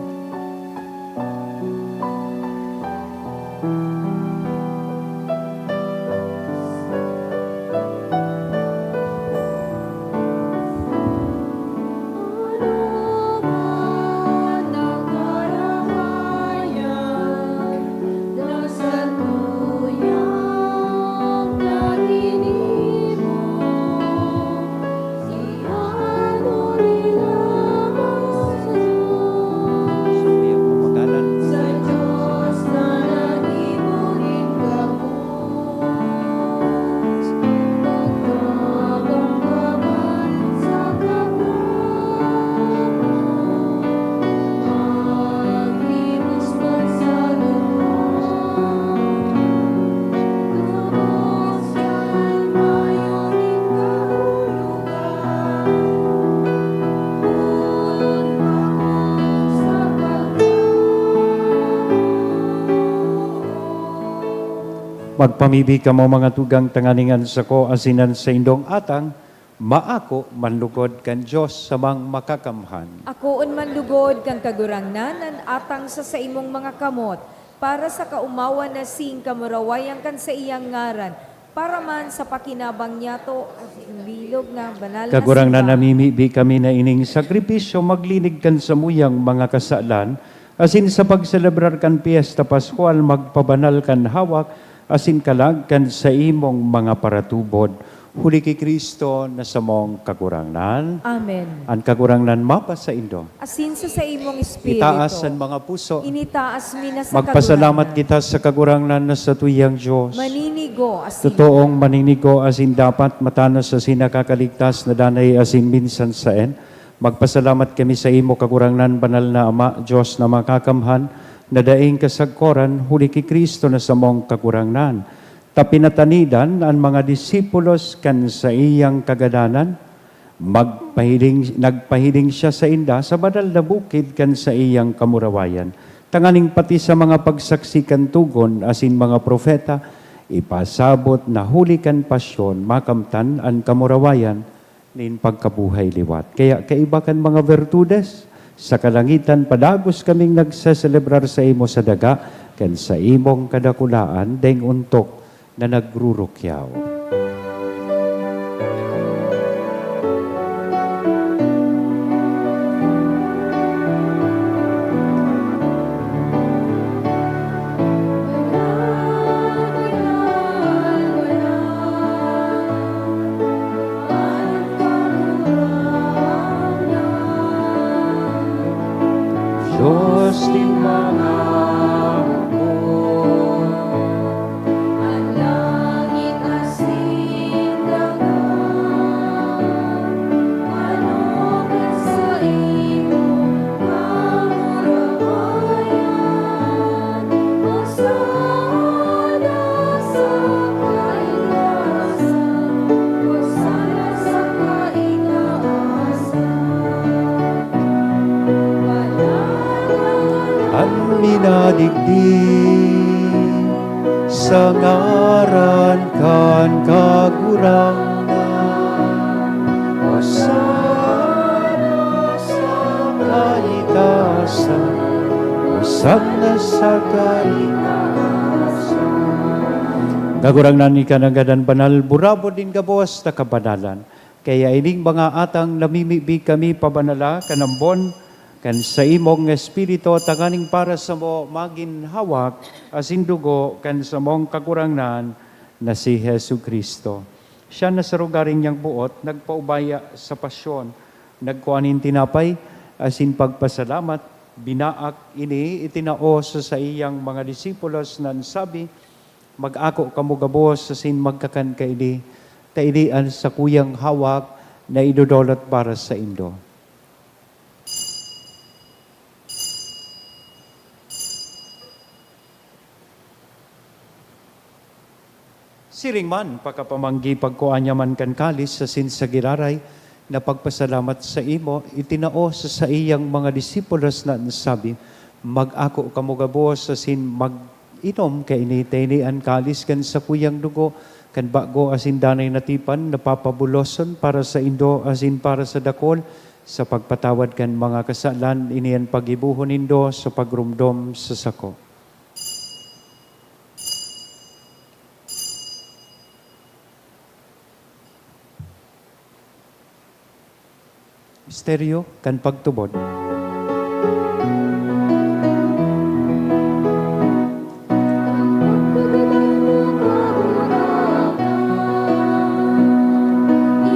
Magpamibi kamo, mga tugang, tanganing an sako asin an saindong atang maako man lugod kan Dios samang makakamhan. Akoon man lugod kan Kagurangnan an atang sa saimong mga kamot, para sa kaomawan na sing kamurawayan kan saiyang ngaran, para man sa pakinabang niyato, asin bilog na banal na Kagurangnan, simbahan. Namimibi kami na ining sakripisyo maglinig kan samuyang mga kasalan, asin sa pagselebrar kan Pyesta Pascual, magpabanal kan hawak asin kalag kan saimong mga paratubod. Huli ki Cristo na samong Kagurangnan. Amen. An Kagurangnan mapasaindo. Asin sa saimong espiritu. Itaas an mga puso. Initaas mi na sa Magpasalamat Kagurangnan. Kita sa Kagurangnan na satuyang Dios. Maninigo asin Totoong maninigo asin dapat matanos asin nakakaligtas na danay asin minsan saen. Magpasalamat kami saimo, Kagurangnan, Banal na Ama, Dios na makakamhan, na daing kasagkoran, huli ki Cristo na samong Kagurangnan. Ta pinatanidan an mga disipulos kan saiyang kagadanan, magpahiling, nagpahiling siya sainda sa banal na bukid kan saiyang kamurawayan, tanganing pati sa mga pagsaksi kan togon asin mga propeta ipasabot na huli kan pasyon makamtan an kamurawayan nin pagkabuhay liwat. Kaya kaiba kan mga bertudes, sa kalangitan padagos kaming nagseselebrar saimo sa daga kan saimong kadakulaan, deng ontok na nagrurukyaw. Dios nin mga hukbo, an langit asin daga, ano kan saimong kamurawayan, Hosana sa kaitaasan, Hosana sa kaitaasan. An minadigdi sa ngaran kan Kagurangnan. Hosana sa kaitaasan, Hosana sa kaitaasan. Kagurangnan, ika nanggad an banal, burabod nin gabos na kabanalan. Kaya ining mga atang namimibi kami pabanala kan ambon kan saimong Espiritu, tanganing para samo magin hawak asin dugo kan samong Kagurangnan na si Jesu-Cristo. Siya na sa rogaring niyang boot nagpaubaya sa pasyon, nagkua nin tinapay asin pagpasalamat, Binaak ini itinao sa saiyang mga disipulos na nagsabi, "Mag-ako kamo gabos asin magkakan kaini, ta ini an sakuyang hawak na idodolot para saindo." Siring man, pakapamanggi pagkua niya man kan kalis asin sa giraray na pagpasalamat saimo, itinao sa saiyang mga disipulos na nagsabi, "Mag-ako kamo gabos asin mag-inom kaini, ta ini an kalis kan sakuyang dugo, kan bago asin danay na tipan, na papabuloson para saindo asin para sa dakul, sa pagpatawad kan mga kasalan. Ini an paggibohon nindo sa pagromdom sa sako." Misteryo kan pagtubod.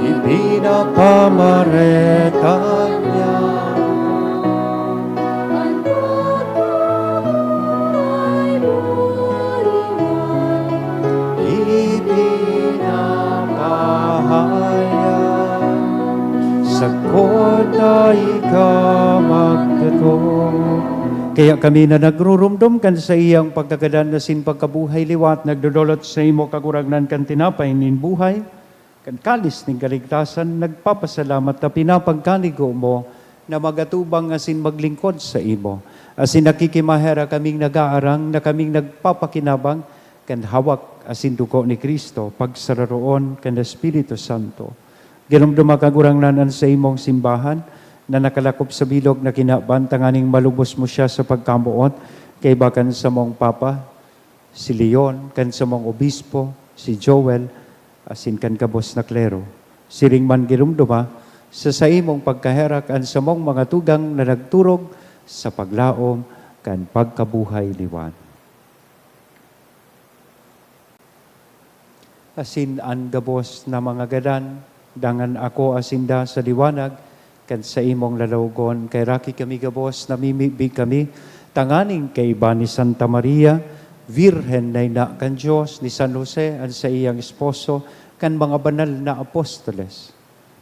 Ipinapamareta niya. Ipinapahayag, sakot na ika magkatong. Kaya kami na nagrurumdom kan saiyang pagkagadan asin pagkabuhay liwat, nagdodolot saimo, Kagurangnan, kan tinapay nin buhay, kan kalis nin kaligtasan, nagpapasalamat ta pinapagkanigo mo na mag-atubang asin maglingkod saimo. Asin nakikimaherak kaming nag-aarang na kaming nagpapakinabang kan hawak asin dugo ni Cristo, pagsararoon kan Espiritu Santo. Giromdoma, Kagurangnan, an saimong simbahan na nakalakop sa bilog na kinaban, tanganing malubos mo siya sa pagkamoot, kaiba kan samong Papa, si Leon, kan samong Obispo, si Joel, asin kan gabos na klero. Siring man, giromdoma sa saimong pagkaherak an samong mga tugang na nagturog sa paglaom kan pagkabuhay liwat. Asin an gabos na mga gadan, dangan ako asinda sa liwanag kan saimong lalawogon. Kaheraki kami gabos, namimibi kami tanganing kaiba ni Santa Maria, Birhen na ina kan Dios, ni San Jose, an saiyang esposo, kan mga banal na apostoles.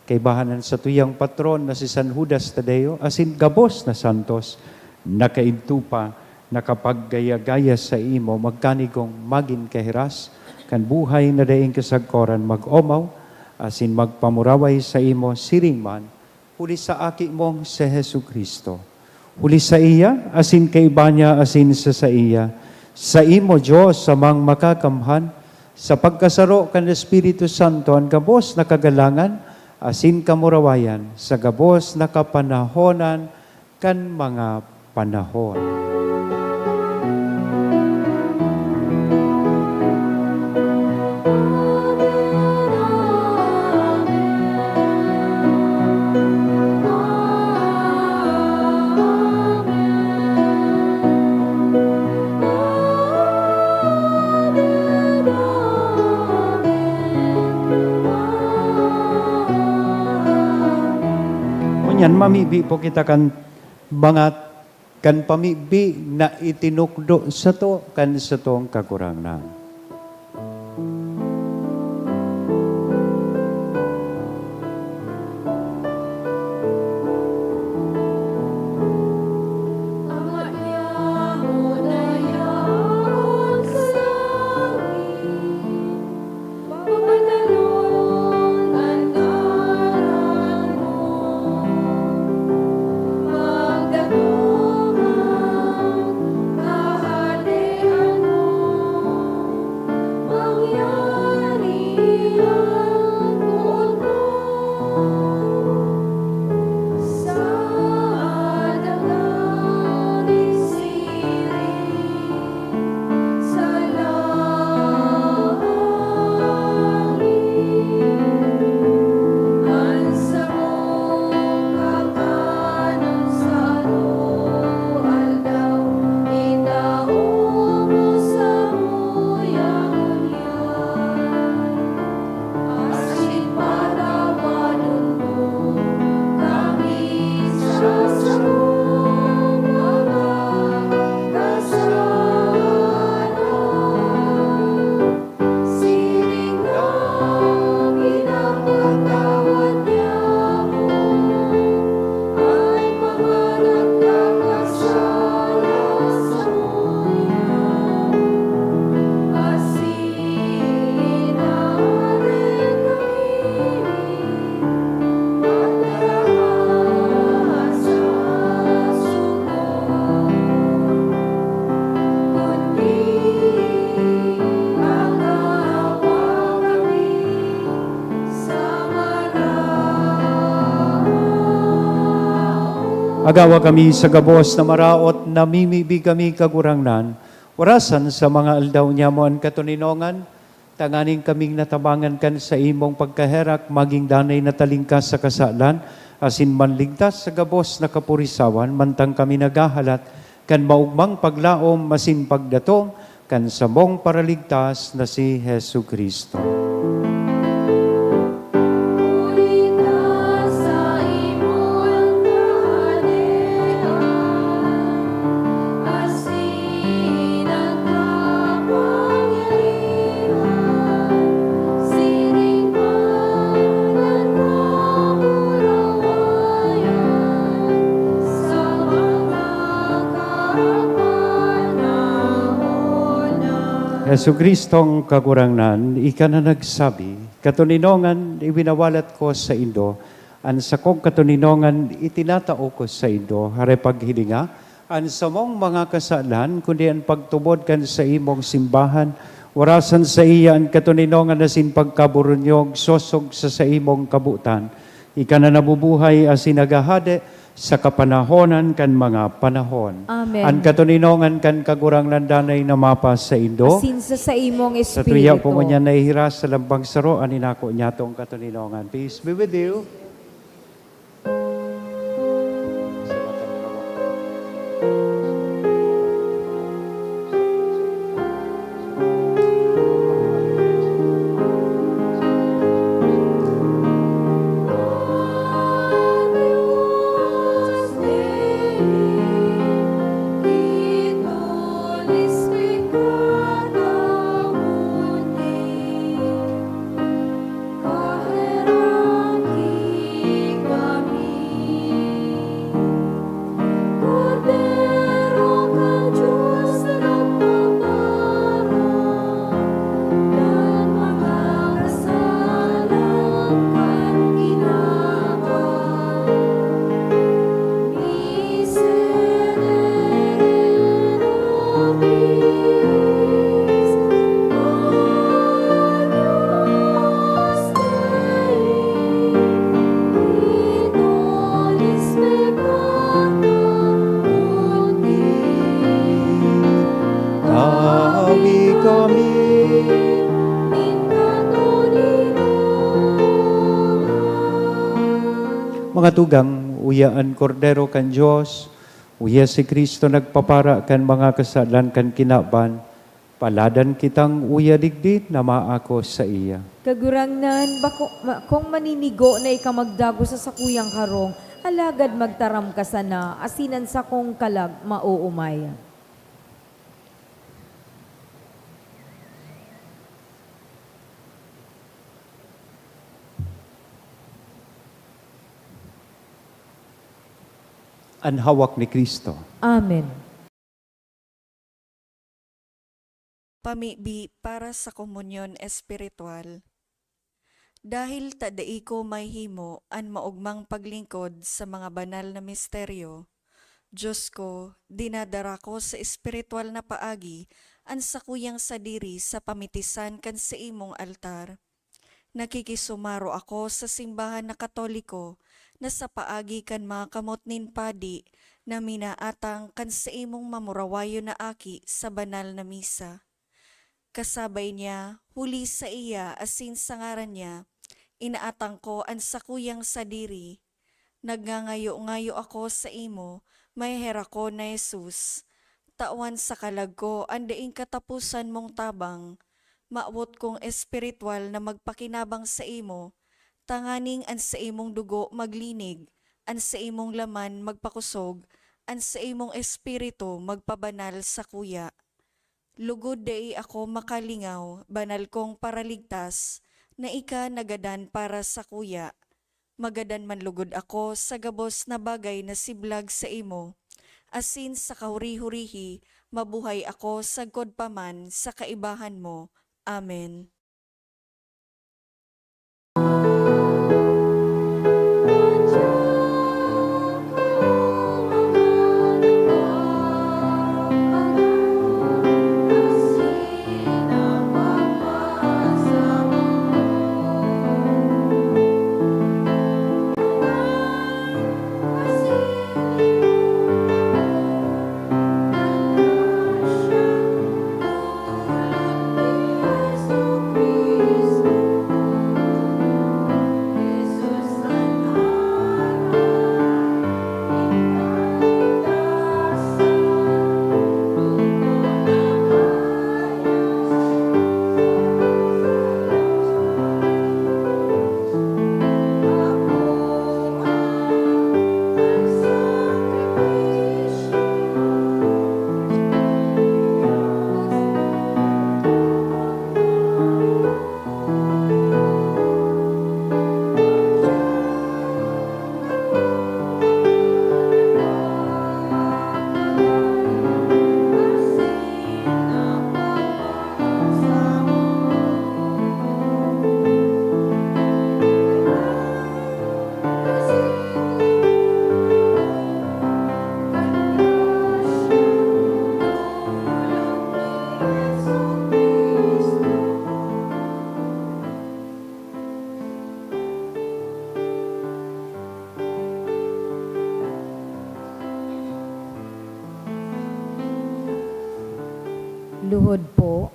Kaibahan an satuyang patron na si San Judas Tadeo, asin gabos na santos, nakaidto pa, nakapaggaya-gaya saimo, magkanigong magin kahiras kan buhay na daing kasagkoran, mag-omaw asin magpamuraway saimo siring man, huli sa Aki mong si Jesu-Cristo. Huli saiya, asin kaiba niya, asin sa saiya, saimo, Dios, Amang Makakamhan, sa pagkasaro kan Espiritu Santo, an gabos na kagalangan asin kamurawayan sa gabos na kapanahonan kan mga panahon. Ngunyan, mamibi po kita kan mga, kan pamibi na itinukdo sato kan satong Kagurangnan. Agawa kami sa gabos na maraot, namimibi kami, Kagurangnan, orasan sa mga aldaw niamo an katoninongan, tanganing kaming natabangan kan saimong pagkaherak, magin danay na talingkas sa kasalan, asin manligtas sa gabos na kapurisawan, mantang kami naghahalat kan maogmang paglaom asin pagdatong kan samong Paraligtas na si Jesu-Cristo. Huli ta sa imo ang kahadean, asin ang kapangyarihan, siring man an kamurawayan, sa mga Jesu-Cristong Kagurangnan, ika na nagsabi, "Katoninongan, iwinawalat ko saindo, an sakong katoninongan itinatao ko saindo." Hare paghilinga an samong mga kasalan, kundi an pagtubod kan saimong simbahan, orasan saiya an katoninongan asin pagkaboronyog sosog sa saimong kabotan. Ika na nabubuhay asin naghahade sa kapanahonan kan mga panahon. Amen. An katoninongan kan Kagurangnan danay na mapasaindo. Asin sa saimong Sa tuya espiritu. po ngunyan nahihiras sa lambang saro an inako niyatong katoninongan. Peace be with you. Kordero kan Dios na nagpapara kan mga kasalan kan kinaban. Miserere nobis, Agnus Dei, Itolis me Tabi kami. Mga tugang, uya an Kordero kan Dios, uya si Cristo nagpapara kan mga kasalan kan kinaban. Paladan kitang uya digdi na maako saiya. Kagurangnan, bako, ma-, kung maninigo na ika magdagos sa sakuyang harong, alagad magtaram ka sana, asin an sakong kalag maoomay. An hawak ni Cristo. Amen. Pamibi para sa komunyon espiritual. Dahil ta dai ko mahihimo an maogmang paglingkod sa mga banal na misteryo, Dios ko, dinadara ko sa espiritual na paagi an sakuyang sadiri sa pamitisan kan saimong altar. Nakikisumaro ako sa simbahan na Katoliko na sa paagi kan mga kamot nin padi na minaatang kan saimong mamurawayon na aki sa banal na misa. Kasabay niya, huli saiya asin sa ngaran niya, inaatang ko an sakuyang sadiri. Nagngangayo-ngayo ako saimo, maheherak ko na Jesus, tawan sa kalag ko an daing kataposan mong tabang. Mawot kong espiritual na magpakinabang saimo, tanganing an saimong dugo maglinig, an saimong laman magpakosog, an saimong espiritu magpabanal sakuya. Lugod dai ako makalingaw, banal kong Paraligtas, na ika nagadan para sakuya. Magadan man lugod ako sa gabos na bagay na siblag saimo, asin sa kahuri-hurihi mabuhay ako sagkod pa man sa kaibahan mo. Amen. Tuhod po.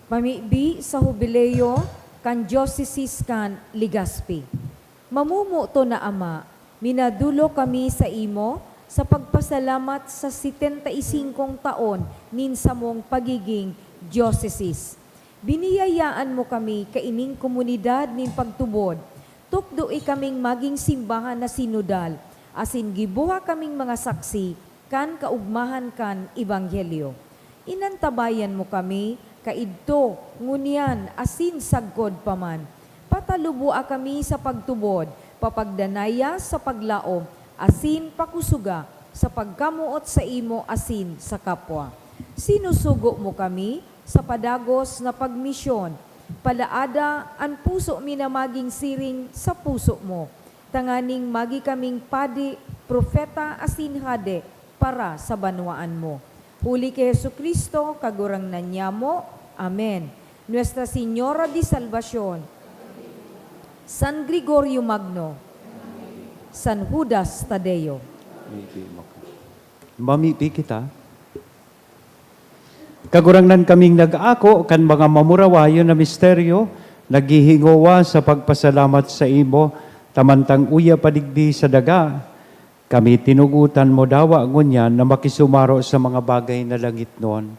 Pamibi sa Hubileo kan Diocese kan Legazpi. Mamomoto na Ama, minadolok kami saimo sa pagpasalamat sa setenta y singkong taon nin samong pagiging diocese. Biniyayaan mo kami kaining komunidad nin pagtubod. Tukdoe kaming magin simbahan na sinodal, asin gibuha kaming mga saksi kan kaogmahan kan Ebanghelyo. Inantabayan mo kami, kaidto, ngunyan, asin sagkod pa man. Pataluboa kami sa pagtubod, papagdanaya sa paglaom, asin pakusoga sa pagkamoot saimo asin sa kapwa. Sinusugo mo kami sa padagos na pagmisyon. Palaada an puso mi na magin siring sa puso mo, tanganing magi kaming padi, propeta, asin hade para sa banwaan mo. Huli ki Jesu-Cristo, Kagurangnan nyamo. Amen. Nuestra Señora de Salvacion, San Gregorio Magno, San Judas Tadeo. Mamipi kita. Kagurangnan, kaming nag-aako kan mga mamurawayon na misteryo, naghihingowa sa pagpasalamat saimo, ta mantang uya pa digdi sa daga, kami tinugotan mo dawa ngunyan na makisumaro sa mga bagay na langitnon.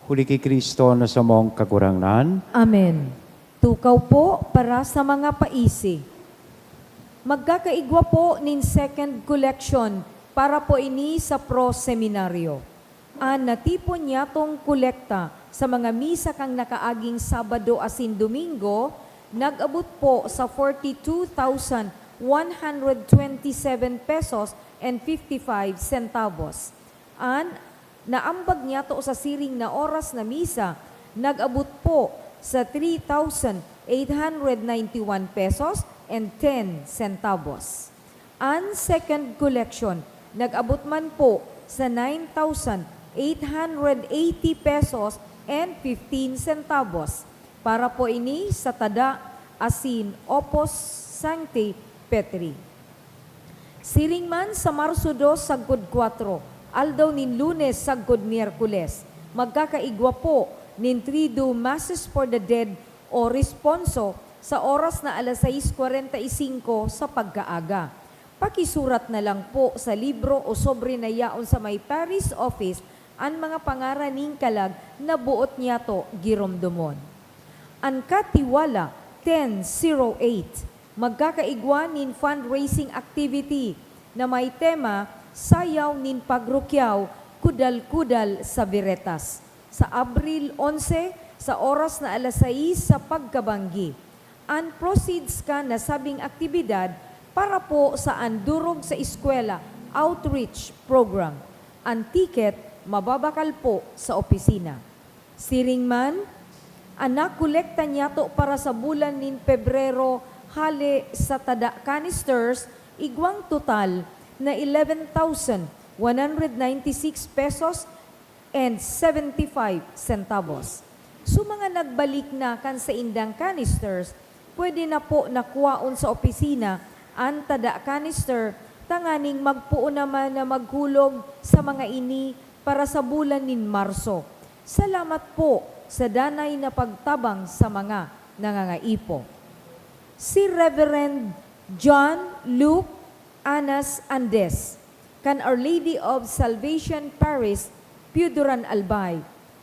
Huli ki Cristo na samong Kagurangnan. Amen. Tukaw po para sa mga paisi. Magkakaigwa po nin second collection para po ini sa Pro Seminario. An natipon nyatong kolekta sa mga misa kan nakaaging Sabado asin Domingo nag-abot po sa forty two thousand one hundred twenty seven pesos and fifty five centavos. An naambag nyato sa siring na oras na misa nag-abot po sa three thousand eight hundred ninety one pesos and ten centavos. An second collection nag-abot man po sa nine thousand eight hundred eighty pesos and fifteen centavos para po ini sa tada asin Opus Sancti Petri. Siring man sa Marso dos sagkod kwatro, aldaw nin Lunes sagkod Miyerkules, magkakaigwa po nin Triduum Masses for the Dead o Responso sa oras na alas sais kwarenta y singko sa pagkaaga. Pakisurat na lang po sa libro o sobre na yaon sa may parish office an mga pangaran nin kalag na boot nyato giromdomon. An Katiwala ten zero eight, magkakaigwa nin fundraising activity na may tema Sayaw nin Pagrukyaw, Kudal-kudal sa Veritas, sa Abril onse, sa oras na alas sais sa pagkabanggi. An proceeds kan nasabing aktibidad para po sa Andurog sa Eskwela Outreach Program. An ticket mababakal po sa opisina. Siring man, an nakolekta nyato para sa bulan nin Pebrero hale sa tada canisters, igwang total na eleven thousand one hundred ninety six pesos and seventy five centavos. Sa mga nagbalik na kan saindang canisters, pwede na po na kwaon sa opisina an tada canister tanganing magpoon naman na maghulog sa mga ini para sa bulan nin Marso. Salamat po sa danay na pagtabang sa mga nangangaipo. Si Reverend John Luke Anas Andes, kan Our Lady of Salvation Parish, Pioduran, Albay,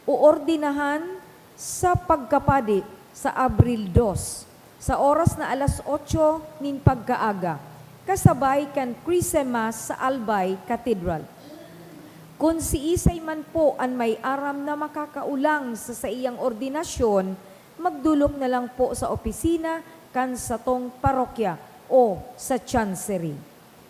oordinahan sa pagkapadi sa Abril dos, sa oras na alas otso nin pagkaaga, kasabay kan Christmas sa Albay Cathedral. Kun siisay man po an may aram na makakaolang sa saiyang ordinasyon, magdolok na lang po sa opisina kan satong parokya o sa chancery.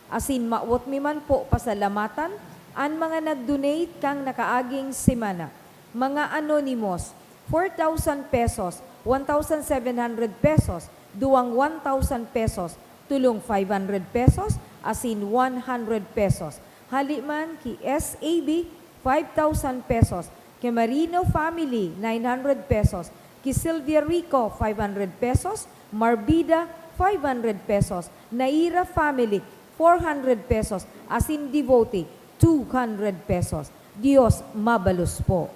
Asin mawot mi man po pasalamatan an mga nag-donate kan nakaaging semana. Mga anonymous, four thousand pesos, one thousand seven hundred pesos, duwang one thousand pesos, tulong five hundred pesos, asin one hundred pesos. Hali man ki S A B, five thousand pesos. Ki Marino family, nine hundred pesos. Ki Sylvia Rico, five hundred pesos. Marbida, five hundred pesos. Naira family, four hundred pesos. Asin Devotee, two hundred pesos. Diyos mabalos po.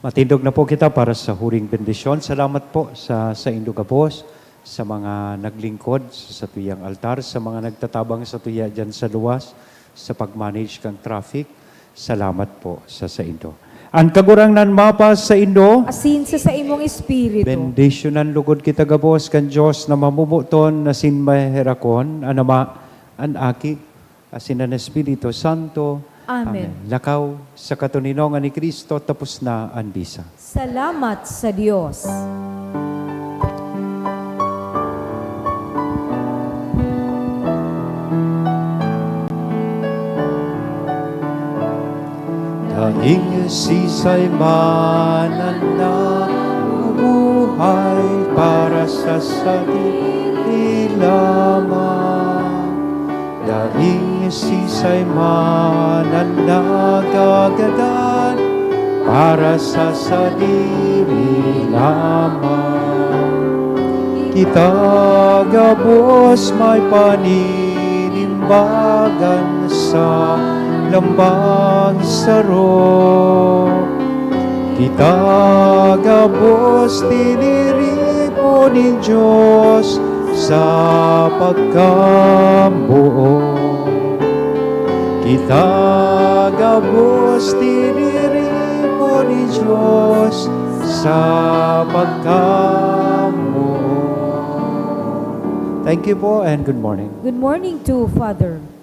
Matindog na po kita para sa huring bendisyon. Salamat po sa saindo gabos, sa mga naglingkod sa satuyang altar, sa mga nagtatabang satuya diyan sa luwas, sa pag-manage kang traffic. Salamat po sa saindo. An Kagurangnan mapa saindo. Asin sa saimong espiritu. Bendisyonan lugod kita gabos kan Dios na mamomoton asin maherakon, an Ama, an Aki, asin an Espiritu Santo. Amen. Lakaw sa katoninongan ni Cristo, tapos na an bisa. Salamat sa Diyos. Daing sisay man an nabubuhay para sa sadiri lamang. Daing sisay man an nagagadan para sa sadiri lamang. Kita gabos may paninimbagan sa lambang saro. Kita gabos tiniripo nin Dios sa pagkabuo. Kita gabos tiniripo nin Dios sa pagkabuo. Thank you po and good morning. Good morning to Father.